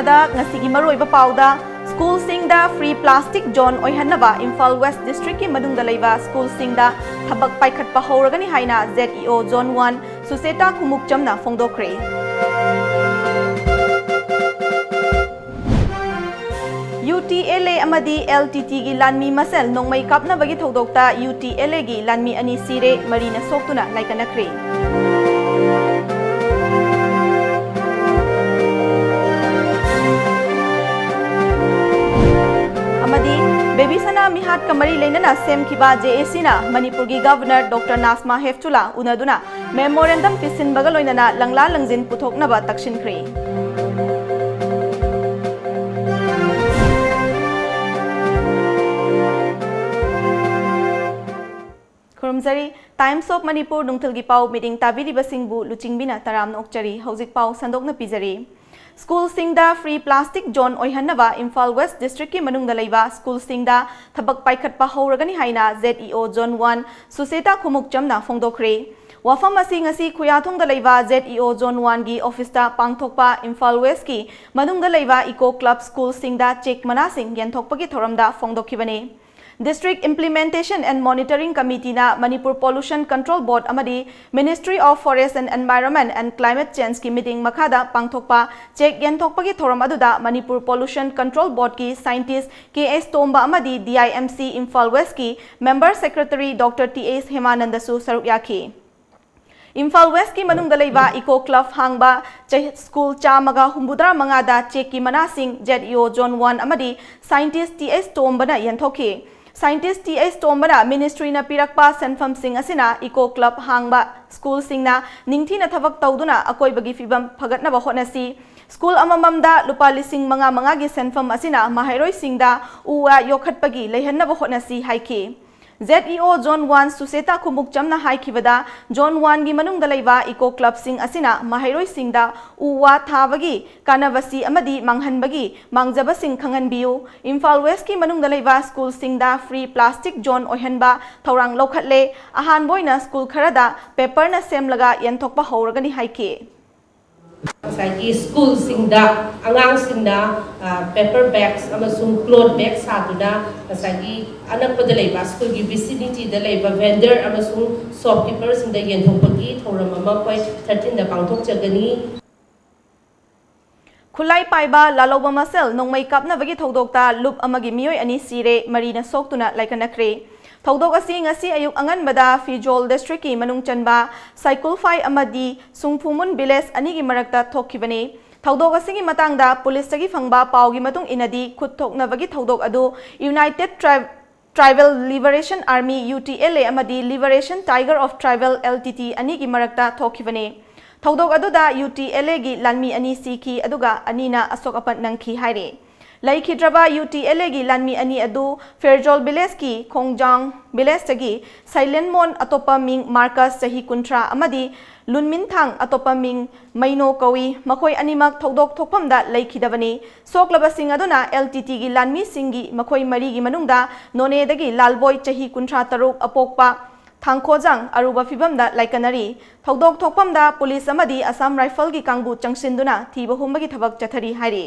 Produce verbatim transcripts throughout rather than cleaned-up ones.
ꯗ ꯉꯁꯤꯒꯤ ꯃꯔꯨꯑꯣꯏꯕ ꯄꯥꯎꯗ, ꯁ꯭ꯀꯨꯜꯁꯤꯡꯗ free plastic zone ꯑꯣꯏꯍꯟꯅꯕ ꯏꯝꯐꯥꯜ ꯋꯦꯁ ꯗꯤꯁꯇ꯭ꯔꯤꯛꯀꯤ ꯃꯅꯨꯡꯗ ꯂꯩꯕ ꯁ꯭ꯀꯨꯜꯁꯤꯡꯗ ꯊꯕꯛ ꯄꯥꯏꯈꯠꯄ ꯍꯧꯔꯒꯅꯤ ꯍꯥꯏꯅ Z E O Zone One Sucheta ꯈꯨꯃꯨꯛꯆꯝꯅ ꯐꯣꯡꯗꯣꯛꯈ꯭ꯔꯦ꯫ U T L A ꯑꯃꯗꯤ L T T ꯒꯤ ꯂꯥꯟꯃꯤ ꯃꯁꯦꯜ ꯅꯣꯡꯃꯩ ꯀꯥꯞꯅꯕꯒꯤ ꯊꯧꯗꯣꯛꯇ U T L A ꯒꯤ ꯂꯥꯟꯃꯤ ꯑꯅꯤ ꯁꯤꯔꯦ, ꯃꯔꯤꯅ ꯁꯣꯛꯇꯨꯅ ꯂꯥꯏꯀꯠꯅꯈ꯭ꯔꯦ꯫ ꯑꯃꯗꯤ ꯕꯦꯕꯤ ꯁꯅꯥ ꯃꯤꯍꯥꯠꯀ ꯃꯔꯤ ꯂꯩꯅꯅ ꯁꯦꯝꯈꯤꯕ J A C ꯅ ꯃꯅꯤꯄꯨꯔꯒꯤ ꯒꯕꯔꯅꯔ ꯗꯣꯛꯇꯔ ꯅꯥꯖꯃꯥ ꯍꯦꯞꯇꯨꯂꯥ ꯎꯅꯗꯨꯅ memorandum ꯄꯤꯁꯤꯟꯕꯒ ꯂꯣꯏꯅꯅ ꯂꯪꯂꯥ ꯂꯪꯖꯤꯟ ꯄꯨꯊꯣꯛꯅꯕ ꯇꯛꯁꯤꯟꯈ꯭ꯔꯦ꯫ ꯈꯨꯔꯨꯝꯖꯔꯤ꯫ Times of Manipur ꯅꯨꯡꯊꯤꯜꯒꯤ ꯄꯥꯎ meeting ꯇꯥꯕꯤꯔꯤꯕꯁꯤꯡꯕꯨ ꯂꯨꯆꯤꯡꯕꯤꯅ ꯇꯔꯥꯝꯅ ꯑꯣꯛꯆꯔꯤ꯫ ꯍꯧꯖꯤꯛ ꯄꯥꯎ ꯁꯟꯗꯣꯛꯅ ꯄꯤꯖꯔꯤ꯫ ꯁ꯭ꯀꯨꯜꯁꯤꯡꯗ free plastic zone ꯑꯣꯏꯍꯟꯅꯕ ꯏꯝꯐꯥꯜ ꯋꯦꯁ ꯗꯤꯁꯇ꯭ꯔꯤꯛꯀꯤ ꯃꯅꯨꯡꯗ ꯂꯩꯕ ꯁ꯭ꯀꯨꯜꯁꯤꯡꯗ ꯊꯕꯛ ꯄꯥꯏꯈꯠꯄ ꯍꯧꯔꯒꯅꯤ ꯍꯥꯏꯅ Z E O Zone One Sucheta ꯈꯨꯃꯨꯛꯆꯝꯅ ꯐꯣꯡꯗꯣꯛꯈ꯭ꯔꯦ꯫ ꯋꯥꯐꯝ ꯑꯁꯤ ꯉꯁꯤ ꯈꯨꯌꯥꯊꯣꯡꯗ ꯂꯩꯕ Z E O Zone One ꯒꯤ ꯑꯣꯐꯤꯁꯇ ꯄꯥꯡꯊꯣꯛꯄ ꯏꯝꯐꯥꯜ ꯋꯦꯁꯀꯤ ꯃꯅꯨꯡꯗ ꯂꯩꯕ ꯏꯀꯣ ꯀ꯭ꯂꯕ ꯁ꯭ꯀꯨꯜꯁꯤꯡꯗ ꯆꯦꯛ ꯃꯅꯥꯁꯤꯡ ꯌꯦꯟꯊꯣꯛꯄꯒꯤ ꯊꯧꯔꯝꯗ ꯐꯣꯡꯗꯣꯛꯈꯤꯕꯅꯤ꯫ District Implementation and Monitoring Committee ꯅ Manipur Pollution Control Board ꯑꯃꯗꯤ Ministry of Forest and Environment and Climate Change ꯀꯤ ꯃꯤꯠꯌꯦꯡ ꯃꯈꯥꯗ ꯄꯥꯡꯊꯣꯛꯄ ꯆꯦꯛ ꯌꯦꯟꯊꯣꯛꯄꯒꯤ ꯊꯧꯔꯝ ꯑꯗꯨꯗ ꯃꯅꯤꯄꯨꯔ Pollution Control Board ꯀꯤ scientist K S ꯇꯣꯝꯕ ꯑꯃꯗꯤ D I M C Imphal ꯋꯦꯁꯀꯤ member secretary ꯗꯣꯛꯇꯔ ꯇꯤ ꯑꯦꯁ ꯍꯦꯃꯥꯅꯟꯗꯁꯨ ꯁꯔꯨꯛ ꯌꯥꯈꯤ꯫ ꯏꯝꯐꯥꯜ ꯋꯦꯁꯀꯤ ꯃꯅꯨꯡꯗ ꯂꯩꯕ ꯏꯀꯣ ꯀ꯭ꯂꯕ ꯍꯥꯡꯕ ꯆꯍꯤ, ꯁ꯭ꯀꯨꯜ ꯆꯥꯝꯃꯒ ꯍꯨꯝꯐꯨꯇꯔꯥ ꯃꯉꯥꯗ ꯆꯦꯛꯀꯤ ꯃꯅꯥꯁꯤꯡ Z E O Zone One ꯑꯃꯗꯤ scientist T S ꯇꯣꯝꯕꯅ ꯌꯦꯟꯊꯣꯛꯈꯤ꯫ Scientist T S ꯇꯣꯝꯕꯅ ministry ꯅ ꯄꯤꯔꯛꯄ ꯁꯦꯟꯐꯝꯁꯤꯡ ꯑꯁꯤꯅ ꯏꯀꯣ ꯀ꯭ꯂꯕ ꯍꯥꯡꯕ ꯁ꯭ꯀꯨꯜꯁꯤꯡꯅ ꯅꯤꯡꯊꯤꯅ ꯊꯕꯛ ꯇꯧꯗꯨꯅ ꯑꯀꯣꯏꯕꯒꯤ ꯐꯤꯕꯝ ꯐꯒꯠꯅꯕ ꯍꯣꯠꯅꯁꯤ꯫ ꯁ꯭ꯀꯨꯜ ꯑꯃꯃꯝꯗ ꯂꯨꯄꯥ ꯂꯤꯁꯤꯡ ꯃꯉꯥ ꯃꯉꯥꯒꯤ ꯁꯦꯟꯐꯝ ꯑꯁꯤꯅ ꯃꯍꯩꯔꯣꯏꯁꯤꯡꯗ ꯎ ꯋꯥ ꯌꯣꯛꯈꯠꯄꯒꯤ ꯂꯩꯍꯟꯅꯕ ꯍꯣꯠꯅꯁꯤ ꯍꯥꯏꯈꯤ꯫ Z E O Zone One Sucheta ꯈꯨꯃꯨꯛꯆꯝꯅ ꯍꯥꯏꯈꯤꯕꯗ, Zone One ꯒꯤ ꯃꯅꯨꯡꯗ ꯂꯩꯕ ꯏꯀꯣ ꯀ꯭ꯂꯕꯁꯤꯡ ꯑꯁꯤꯅ ꯃꯍꯩꯔꯣꯏꯁꯤꯡꯗ ꯎ ꯋꯥ ꯊꯥꯕꯒꯤ ꯀꯥꯟꯅꯕꯁꯤ ꯑꯃꯗꯤ ꯃꯥꯡꯍꯟꯕꯒꯤ ꯃꯥꯡꯖꯕꯁꯤꯡ ꯈꯪꯍꯟꯕꯤꯌꯨ꯫ ꯏꯝꯐꯥꯜ ꯋꯦꯁꯀꯤ ꯃꯅꯨꯡꯗ ꯂꯩꯕ ꯁ꯭ꯀꯨꯜꯁꯤꯡꯗ free plastic zone ꯑꯣꯏꯍꯟꯕ ꯊꯧꯔꯥꯡ ꯂꯧꯈꯠꯂꯦ꯫ ꯑꯍꯥꯟꯕ ꯑꯣꯏꯅ ꯁ꯭ꯀꯨꯜ ꯈꯔꯗ paper ꯅ ꯁꯦꯝꯂꯒ ꯌꯦꯟꯊꯣꯛꯄ ꯍꯧꯔꯒꯅꯤ ꯍꯥꯏꯈꯤ꯫ ꯉꯁꯥꯏꯒꯤ ꯁ꯭ꯀꯨꯜꯁꯤꯡꯗ ꯑꯉꯥꯡꯁꯤꯡꯅ ꯄꯦꯄꯔ ꯕꯦꯒꯁ ꯑꯃꯁꯨꯡ ꯀ꯭ꯂꯣꯠ ꯕꯦꯒ ꯁꯥꯗꯨꯅ ꯉꯁꯥꯏꯒꯤ ꯑꯅꯛꯄꯗ ꯂꯩꯕ ꯁ꯭ꯀꯨꯜꯒꯤ ꯚꯤꯁꯤꯅꯤꯇꯤꯗ ꯂꯩꯕ ꯚꯦꯟꯗꯔ ꯑꯃꯁꯨꯡ ꯁꯣꯞꯀꯤꯄꯔꯁꯤꯡꯗ ꯌꯦꯟꯊꯣꯛꯄꯒꯤ ꯊꯧꯔꯝ ꯑꯃ ꯑꯩꯈꯣꯏ ꯊꯥꯔꯇꯤꯟꯗ ꯄꯥꯡꯊꯣꯛꯆꯒꯅꯤ꯫ ꯈꯨꯠꯂꯥꯏ ꯄꯥꯏꯕ ꯂꯥꯜꯍꯧꯕ ꯃꯁꯦꯜ ꯅꯣꯡꯃꯩ ꯀꯥꯞꯅꯕꯒꯤ ꯊꯧꯗꯣꯛꯇ ꯂꯨꯞ ꯑꯃꯒꯤ ꯃꯤꯑꯣꯏ ꯑꯅꯤ ꯁꯤꯔꯦ, ꯃꯔꯤꯅ ꯁꯣꯛꯇꯨꯅ ꯂꯥꯏꯀꯠꯅꯈ꯭ꯔꯦ꯫ ꯊꯧꯗꯣꯛ ꯑꯁꯤ ꯉꯁꯤ ꯑꯌꯨꯛ ꯑꯉꯟꯕꯗ ꯐꯤꯖꯣꯜ ꯗꯤꯁꯇ꯭ꯔꯤꯛꯀꯤ ꯃꯅꯨꯡ ꯆꯟꯕ ꯁꯥꯏꯀꯨꯜꯐꯥꯏ ꯑꯃꯗꯤ ꯁꯨꯡꯐꯨꯃꯨꯟ ꯚꯤꯂꯦꯖ ꯑꯅꯤꯒꯤ ꯃꯔꯛꯇ ꯊꯣꯛꯈꯤꯕꯅꯤ꯫ ꯊꯧꯗꯣꯛ ꯑꯁꯤꯒꯤ ꯃꯇꯥꯡꯗ ꯄꯨꯂꯤꯁꯇꯒꯤ ꯐꯪꯕ ꯄꯥꯎꯒꯤ ꯃꯇꯨꯡ ꯏꯟꯅꯗꯤ, ꯈꯨꯠ ꯊꯣꯛꯅꯕꯒꯤ ꯊꯧꯗꯣꯛ ꯑꯗꯨ united tribe Tribal Liberation Army, U T L A, ꯑꯃꯗꯤ Liberation Tiger of Tribal, L T T, ꯑꯅꯤꯒꯤ ꯃꯔꯛꯇ ꯊꯣꯛꯈꯤꯕꯅꯤ꯫ ꯊꯧꯗꯣꯛ ꯑꯗꯨꯗ ꯌꯨ ꯇꯤ ꯑꯦꯜ ꯑꯦꯒꯤ ꯂꯥꯟꯃꯤ ꯑꯅꯤ ꯁꯤꯈꯤ, ꯑꯗꯨꯒ ꯑꯅꯤꯅ ꯑꯁꯣꯛ ꯑꯄꯟ ꯅꯪꯈꯤ ꯍꯥꯏꯔꯤ꯫ ꯂꯩꯈꯤꯗ꯭ꯔꯕ ꯌꯨ ꯇꯤ ꯑꯦꯜ ꯑꯦꯒꯤ ꯂꯥꯟꯃꯤ ꯑꯅꯤ ꯑꯗꯨ ꯐꯦꯔꯖꯣꯜ ꯚꯤꯂꯦꯖꯀꯤ ꯈꯣꯡꯖꯥꯡ ꯚꯤꯂꯦꯖꯇꯒꯤ ꯁꯩꯂꯦꯟꯃꯣꯟ, ꯑꯇꯣꯞꯄ ꯃꯤꯡ ꯃꯥꯔꯀꯁ, ꯆꯍꯤ ꯀꯨꯟꯊ꯭ꯔꯥ, ꯑꯃꯗꯤ ꯂꯨꯟꯃꯤꯟꯊꯥꯡ, ꯑꯇꯣꯞꯄ ꯃꯤꯡ ꯃꯩꯅꯣ ꯀꯧꯏ꯫ ꯃꯈꯣꯏ ꯑꯅꯤꯃꯛ ꯊꯧꯗꯣꯛ ꯊꯣꯛꯐꯝꯗ ꯂꯩꯈꯤꯗꯕꯅꯤ꯫ ꯁꯣꯛꯂꯕꯁꯤꯡ ꯑꯗꯨꯅ ꯑꯦꯜ ꯇꯤ ꯇꯤꯒꯤ ꯂꯥꯟꯃꯤꯁꯤꯡꯒꯤ ꯃꯈꯣꯏ ꯃꯔꯤꯒꯤ ꯃꯅꯨꯡꯗ ꯅꯣꯅꯦꯗꯒꯤ ꯂꯥꯜꯕꯣꯏ, ꯆꯍꯤ ꯀꯨꯟꯊ꯭ꯔꯥ ꯇꯔꯨꯛ, ꯑꯄꯣꯛꯄ ꯊꯥꯡꯈꯣꯖꯥꯡ, ꯑꯔꯨꯕ ꯐꯤꯚꯝꯗ ꯂꯥꯏꯀꯠꯅꯔꯤ꯫ ꯊꯧꯗꯣꯛ ꯊꯣꯛꯐꯝꯗ ꯄꯨꯂꯤꯁ ꯑꯃꯗꯤ ꯑꯁꯥꯝ ꯔꯥꯏꯐꯜꯒꯤ ꯀꯥꯡꯕꯨ ꯆꯪꯁꯤꯟꯗꯨꯅ ꯊꯤꯕ ꯍꯨꯝꯕꯒꯤ ꯊꯕꯛ ꯆꯠꯊꯔꯤ ꯍꯥꯏꯔꯤ꯫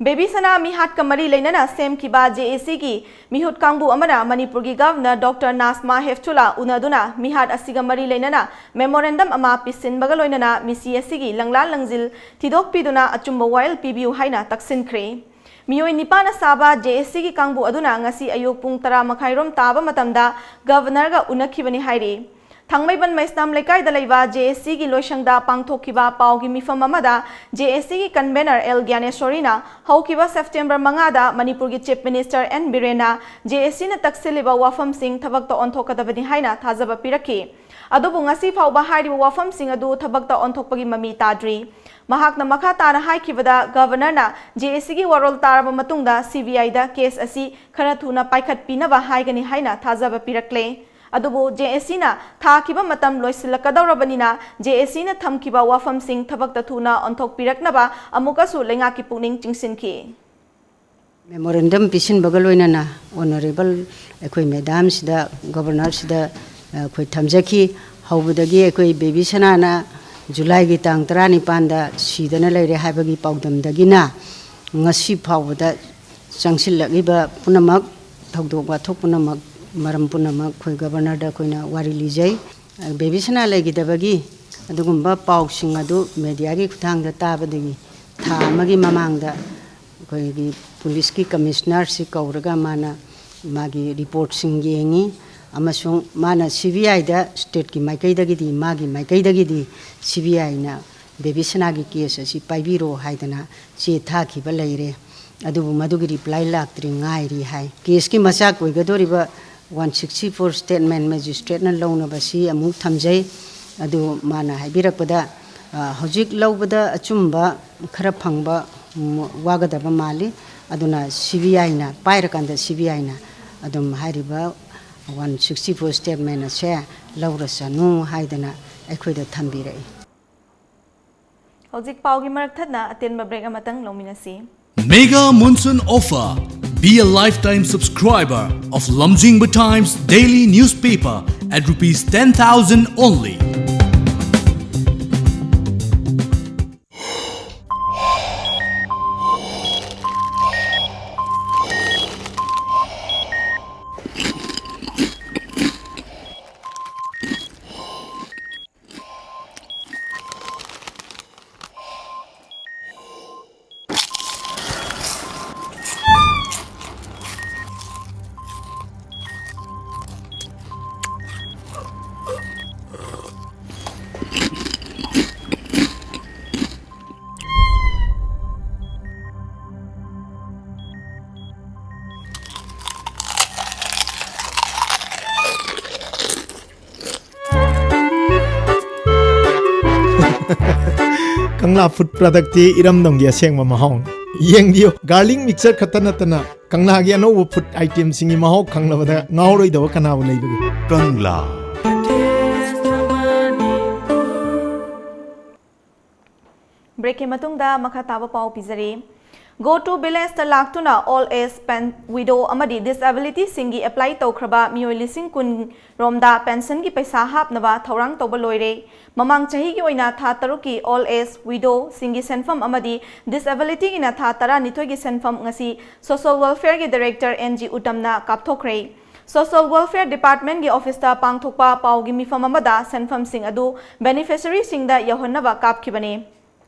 ꯕꯦꯕꯤ ꯁꯅꯥ ꯃꯤꯍꯥꯠꯀ ꯃꯔꯤ ꯂꯩꯅꯅ ꯁꯦꯝꯈꯤꯕ ꯖꯦ ꯑꯦ ꯁꯤꯒꯤ ꯃꯤꯍꯨꯠ ꯀꯥꯡꯕꯨ ꯑꯃꯅ ꯃꯅꯤꯄꯨꯔꯒꯤ ꯒꯚꯔꯅꯔ ꯗꯣꯛꯇꯔ ꯅꯥꯖꯃꯥ ꯍꯦꯞꯇꯨꯂꯥ ꯎꯅꯗꯨꯅ ꯃꯤꯍꯥꯠ ꯑꯁꯤꯒ ꯃꯔꯤ ꯂꯩꯅꯅ ꯃꯦꯃꯣꯔꯦꯟꯗꯝ ꯑꯃ ꯄꯤꯁꯤꯟꯕꯒ ꯂꯣꯏꯅꯅ ꯃꯤꯁꯤ ꯑꯁꯤꯒꯤ ꯂꯪꯂꯥ ꯂꯪꯖꯤꯜ ꯊꯤꯗꯣꯛꯄꯤꯗꯨꯅ ꯑꯆꯨꯝꯕ ꯋꯥꯌꯦꯜ ꯄꯤꯕꯤꯌꯨ ꯍꯥꯏꯅ ꯇꯛꯁꯤꯟꯈ꯭ꯔꯦ꯫ ꯃꯤꯑꯣꯏ ꯅꯤꯄꯥꯟꯅ ꯁꯥꯕ ꯖꯦ ꯑꯦ ꯁꯤꯒꯤ ꯀꯥꯡꯕꯨ ꯑꯗꯨꯅ ꯉꯁꯤ ꯑꯌꯨꯛ ꯄꯨꯡ ꯇꯔꯥ ꯃꯈꯥꯏꯔꯣꯝ ꯇꯥꯕ ꯃꯇꯝꯗ ꯒꯚꯔꯅꯔꯒ ꯎꯅꯈꯤꯕꯅꯤ ꯍꯥꯏꯔꯤ꯫ ꯊꯥꯡꯃꯩꯕꯟ ꯃꯩꯁꯅꯥꯝ ꯂꯩꯀꯥꯏꯗ ꯂꯩꯕ ꯖꯦ ꯑꯦ ꯁꯤꯒꯤ ꯂꯣꯏꯁꯪꯗ ꯄꯥꯡꯊꯣꯛꯈꯤꯕ ꯄꯥꯎꯒꯤ ꯃꯤꯐꯝ ꯑꯃꯗ ꯖꯦ ꯑꯦ ꯁꯤꯒꯤ ꯀꯟꯚꯦꯅꯔ ꯑꯦꯜ ꯒ꯭ꯌꯥꯅꯦꯁꯣꯔꯤꯅ ꯍꯧꯈꯤꯕ ꯁꯦꯞꯇꯦꯝꯕꯔ ꯃꯉꯥꯗ ꯃꯅꯤꯄꯨꯔꯒꯤ ꯆꯤꯐ ꯃꯤꯅꯤꯁꯇꯔ ꯑꯦꯟ ꯕꯤꯔꯦꯟꯅ ꯖꯦ ꯑꯦ ꯁꯤꯅ ꯇꯛꯁꯤꯜꯂꯤꯕ ꯋꯥꯐꯝꯁꯤꯡ ꯊꯕꯛꯇ ꯑꯣꯟꯊꯣꯛꯀꯗꯕꯅꯤ ꯍꯥꯏꯅ ꯊꯥꯖꯕ ꯄꯤꯔꯛꯈꯤ꯫ ꯑꯗꯨꯕꯨ ꯉꯁꯤ ꯐꯥꯎꯕ ꯍꯥꯏꯔꯤꯕ ꯋꯥꯐꯝꯁꯤꯡ ꯑꯗꯨ ꯊꯕꯛꯇ ꯑꯣꯟꯊꯣꯛꯄꯒꯤ ꯃꯃꯤ ꯇꯥꯗ꯭ꯔꯤ꯫ ꯃꯍꯥꯛꯅ ꯃꯈꯥ ꯇꯥꯅ ꯍꯥꯏꯈꯤꯕꯗ, ꯒꯚꯔꯅꯔꯅ ꯖꯦ ꯑꯦ ꯁꯤꯒꯤ ꯋꯥꯔꯣꯜ ꯇꯥꯔꯕ ꯃꯇꯨꯡꯗ ꯁꯤ ꯕꯤ ꯑꯥꯏꯗ ꯀꯦꯁ ꯑꯁꯤ ꯈꯔ ꯊꯨꯅ ꯄꯥꯏꯈꯠꯄꯤꯅꯕ ꯍꯥꯏꯒꯅꯤ ꯍꯥꯏꯅ ꯊꯥꯖꯕ ꯄꯤꯔꯛꯂꯦ꯫ ꯑꯗꯨꯕꯨ ꯖꯦ ꯑꯦ ꯁꯤꯅ ꯊꯥꯈꯤꯕ ꯃꯇꯝ ꯂꯣꯏꯁꯤꯜꯂꯛꯀꯗꯧꯔꯕꯅꯤꯅ ꯖꯦ ꯑꯦ ꯁꯤꯅ ꯊꯝꯈꯤꯕ ꯋꯥꯐꯝꯁꯤꯡ ꯊꯕꯛꯇ ꯊꯨꯅ ꯑꯣꯟꯊꯣꯛꯄꯤꯔꯛꯅꯕ ꯑꯃꯨꯛꯀꯁꯨ ꯂꯩꯉꯥꯛꯀꯤ ꯄꯨꯛꯅꯤꯡ ꯆꯤꯡꯁꯤꯟꯈꯤ꯫ ꯃꯦꯃꯣꯔꯦꯟꯗꯝ ꯄꯤꯁꯤꯟꯕꯒ ꯂꯣꯏꯅꯅ ꯑꯣꯅꯔꯦꯕꯜ ꯑꯩꯈꯣꯏ ꯃꯦꯗꯥꯝꯁꯤꯗ, ꯒꯣꯕꯔꯅꯔꯁꯤꯗ ꯑꯩꯈꯣꯏ ꯊꯝꯖꯈꯤ꯫ ꯍꯧꯕꯗꯒꯤ ꯑꯩꯈꯣꯏ ꯕꯦꯕꯤ ꯁꯅꯥꯅ ꯖꯨꯂꯥꯏꯒꯤ ꯇꯥꯡ ꯇꯔꯥꯅꯤꯄꯥꯟꯗ ꯁꯤꯗꯅ ꯂꯩꯔꯦ ꯍꯥꯏꯕꯒꯤ ꯄꯥꯎꯗꯝꯗꯒꯤꯅ ꯉꯁꯤ ꯐꯥꯎꯕꯗ ꯆꯪꯁꯤꯜꯂꯛꯂꯤꯕ ꯄꯨꯝꯅꯃꯛ, ꯊꯧꯗꯣꯛ ꯋꯥꯊꯣꯛ ꯄꯨꯝꯅꯃꯛ, ꯃꯔꯝ ꯄꯨꯝꯅꯃꯛ ꯑꯩꯈꯣꯏ ꯒꯕꯔꯅꯔꯗ ꯑꯩꯈꯣꯏꯅ ꯋꯥꯔꯤ ꯂꯤꯖꯩ꯫ ꯕꯦꯕꯤ ꯁꯅꯥ ꯂꯩꯈꯤꯗꯕꯒꯤ ꯑꯗꯨꯒꯨꯝꯕ ꯄꯥꯎꯁꯤꯡ ꯑꯗꯨ ꯃꯦꯗꯤꯌꯥꯒꯤ ꯈꯨꯠꯊꯥꯡꯗ ꯇꯥꯕꯗꯒꯤ ꯊꯥ ꯑꯃꯒꯤ ꯃꯃꯥꯡꯗ ꯑꯩꯈꯣꯏꯒꯤ ꯄꯨꯂꯤꯁꯀꯤ ꯀꯃꯤꯁꯅꯔꯁꯤ ꯀꯧꯔꯒ ꯃꯥꯅ ꯃꯥꯒꯤ ꯔꯤꯄꯣꯔꯠꯁꯤꯡ ꯌꯦꯡꯉꯤ, ꯑꯃꯁꯨꯡ ꯃꯥꯅ ꯁꯤ ꯕꯤ ꯑꯥꯏꯗ, ꯁ꯭ꯇꯦꯠꯀꯤ ꯃꯥꯏꯀꯩꯗꯒꯤꯗꯤ, ꯃꯥꯒꯤ ꯃꯥꯏꯀꯩꯗꯒꯤꯗꯤ ꯁꯤ ꯕꯤ ꯑꯥꯏꯅ ꯕꯦꯕꯤ ꯁꯅꯥꯒꯤ ꯀꯦꯁ ꯑꯁꯤ ꯄꯥꯏꯕꯤꯔꯣ ꯍꯥꯏꯗꯅ ꯆꯦ ꯊꯥꯈꯤꯕ ꯂꯩꯔꯦ, ꯑꯗꯨꯕꯨ ꯃꯗꯨꯒꯤ ꯔꯤꯄ꯭ꯂꯥꯏ ꯂꯥꯛꯇ꯭ꯔꯤ, ꯉꯥꯏꯔꯤ ꯍꯥꯏ꯫ ꯀꯦꯁꯀꯤ ꯃꯆꯥꯛ ꯑꯣꯏꯒꯗꯧꯔꯤꯕ ꯋꯥꯟ ꯁꯤꯛꯁꯇꯤ ꯐꯣꯔ ꯁ꯭ꯇꯦꯠꯃꯦꯟ ꯃꯦꯖꯤꯁꯇ꯭ꯔꯦꯠꯅ ꯂꯧꯅꯕꯁꯤ ꯑꯃꯨꯛ ꯊꯝꯖꯩ꯫ ꯑꯗꯨ ꯃꯥꯅ ꯍꯥꯏꯕꯤꯔꯛꯄꯗ, ꯑ, ꯍꯧꯖꯤꯛ ꯂꯧꯕꯗ ꯑꯆꯨꯝꯕ ꯈꯔ ꯐꯪꯕ, ꯎꯝ, ꯋꯥꯒꯗꯕ ꯃꯥꯜꯂꯤ꯫ ꯑꯗꯨꯅ ꯁꯤ ꯕꯤ ꯑꯥꯏꯅ ꯄꯥꯏꯔꯀꯥꯟꯗ ꯁꯤ ꯕꯤ ꯑꯥꯏꯅ ꯑꯗꯨꯝ ꯍꯥꯏꯔꯤꯕ ꯋꯥꯟ ꯁꯤꯛꯁꯇꯤ ꯐꯣꯔ ꯁ꯭ꯇꯦꯠꯃꯦꯟ ꯑꯁꯦ ꯂꯧꯔꯁꯅꯨ ꯍꯥꯏꯗꯅ ꯑꯩꯈꯣꯏꯗ ꯊꯝꯕꯤꯔꯛꯏ꯫ ꯍꯧꯖꯤꯛ ꯄꯥꯎꯒꯤ ꯃꯔꯛ ꯊꯠꯅ ꯑꯇꯦꯟꯕ ꯕ꯭ꯔꯦꯛ ꯑꯃꯇꯪ ꯂꯧꯃꯤꯟꯅꯁꯤ꯫ Mega Monsoon Offer. Be a lifetime subscriber of Lamjingba Times daily newspaper at rupees ten thousand only. Kangla food ꯄ꯭ꯔꯗꯛꯇꯤ ꯏꯔꯝꯗꯝꯒꯤ ꯑꯁꯦꯡꯕ ꯃꯍꯥꯎꯅꯤ꯫ ꯌꯦꯡꯕꯤꯌꯨ, ꯒꯥꯔꯂꯤꯛ ꯃꯤꯛꯁꯆꯔ ꯈꯛꯇ ꯅꯠꯇꯅ ꯀꯪꯂꯥꯒꯤ ꯑꯅꯧꯕ ꯐꯨꯗ ꯑꯥꯏꯇꯦꯝꯁꯤꯡꯒꯤ ꯃꯍꯥꯎ ꯈꯪꯂꯕꯗ ꯉꯥꯎꯔꯣꯏꯗꯕ ꯀꯅꯥꯕꯨ ꯂꯩꯕꯒꯦ? ꯀꯪꯂꯥ꯫ ꯕ꯭ꯔꯦꯛꯀꯤ ꯃꯇꯨꯡꯗ ꯃꯈꯥ ꯇꯥꯕ ꯄꯥꯎ ꯄꯤꯖꯔꯤ꯫ Go to Village ꯇ ꯂꯥꯛꯇꯨꯅ Old Age, Pen-, Widow ꯑꯃꯗꯤ Disability ꯁꯤꯡꯒꯤ apply ꯇꯧꯈ꯭ꯔꯕ ꯃꯤꯑꯣꯏ ꯂꯤꯁꯤꯡ ꯀꯨꯟ ꯔꯣꯝꯗ pension ꯒꯤ ꯄꯩꯁꯥ ꯍꯥꯞꯅꯕ ꯊꯧꯔꯥꯡ ꯇꯧꯕ ꯂꯣꯏꯔꯦ꯫ ꯃꯃꯥꯡ ꯆꯍꯤꯒꯤ ꯑꯣꯏꯅ ꯊꯥ ꯇꯔꯨꯛꯀꯤ Old Age, Widow ꯁꯤꯡꯒꯤ ꯁꯦꯟꯐꯝ ꯑꯃꯗꯤ Disability ꯒꯤꯅ ꯊꯥ ꯇꯔꯥꯅꯤꯊꯣꯏꯒꯤ ꯁꯦꯟꯐꯝ ꯉꯁꯤ Social Welfare ꯒꯤ Director ꯑꯦꯟ ꯖꯤ ꯎꯇꯝꯅ ꯀꯥꯞꯊꯣꯛꯈ꯭ꯔꯦ꯫ Social Welfare Department ꯀꯤ office ꯇ ꯄꯥꯡꯊꯣꯛꯄ ꯄꯥꯎꯒꯤ ꯃꯤꯐꯝ ꯑꯃꯗ ꯁꯦꯟꯐꯝꯁꯤꯡ ꯑꯗꯨ beneficiary ꯁꯤꯡꯗ ꯌꯧꯍꯟꯅꯕ ꯀꯥꯞꯈꯤꯕꯅꯤ꯫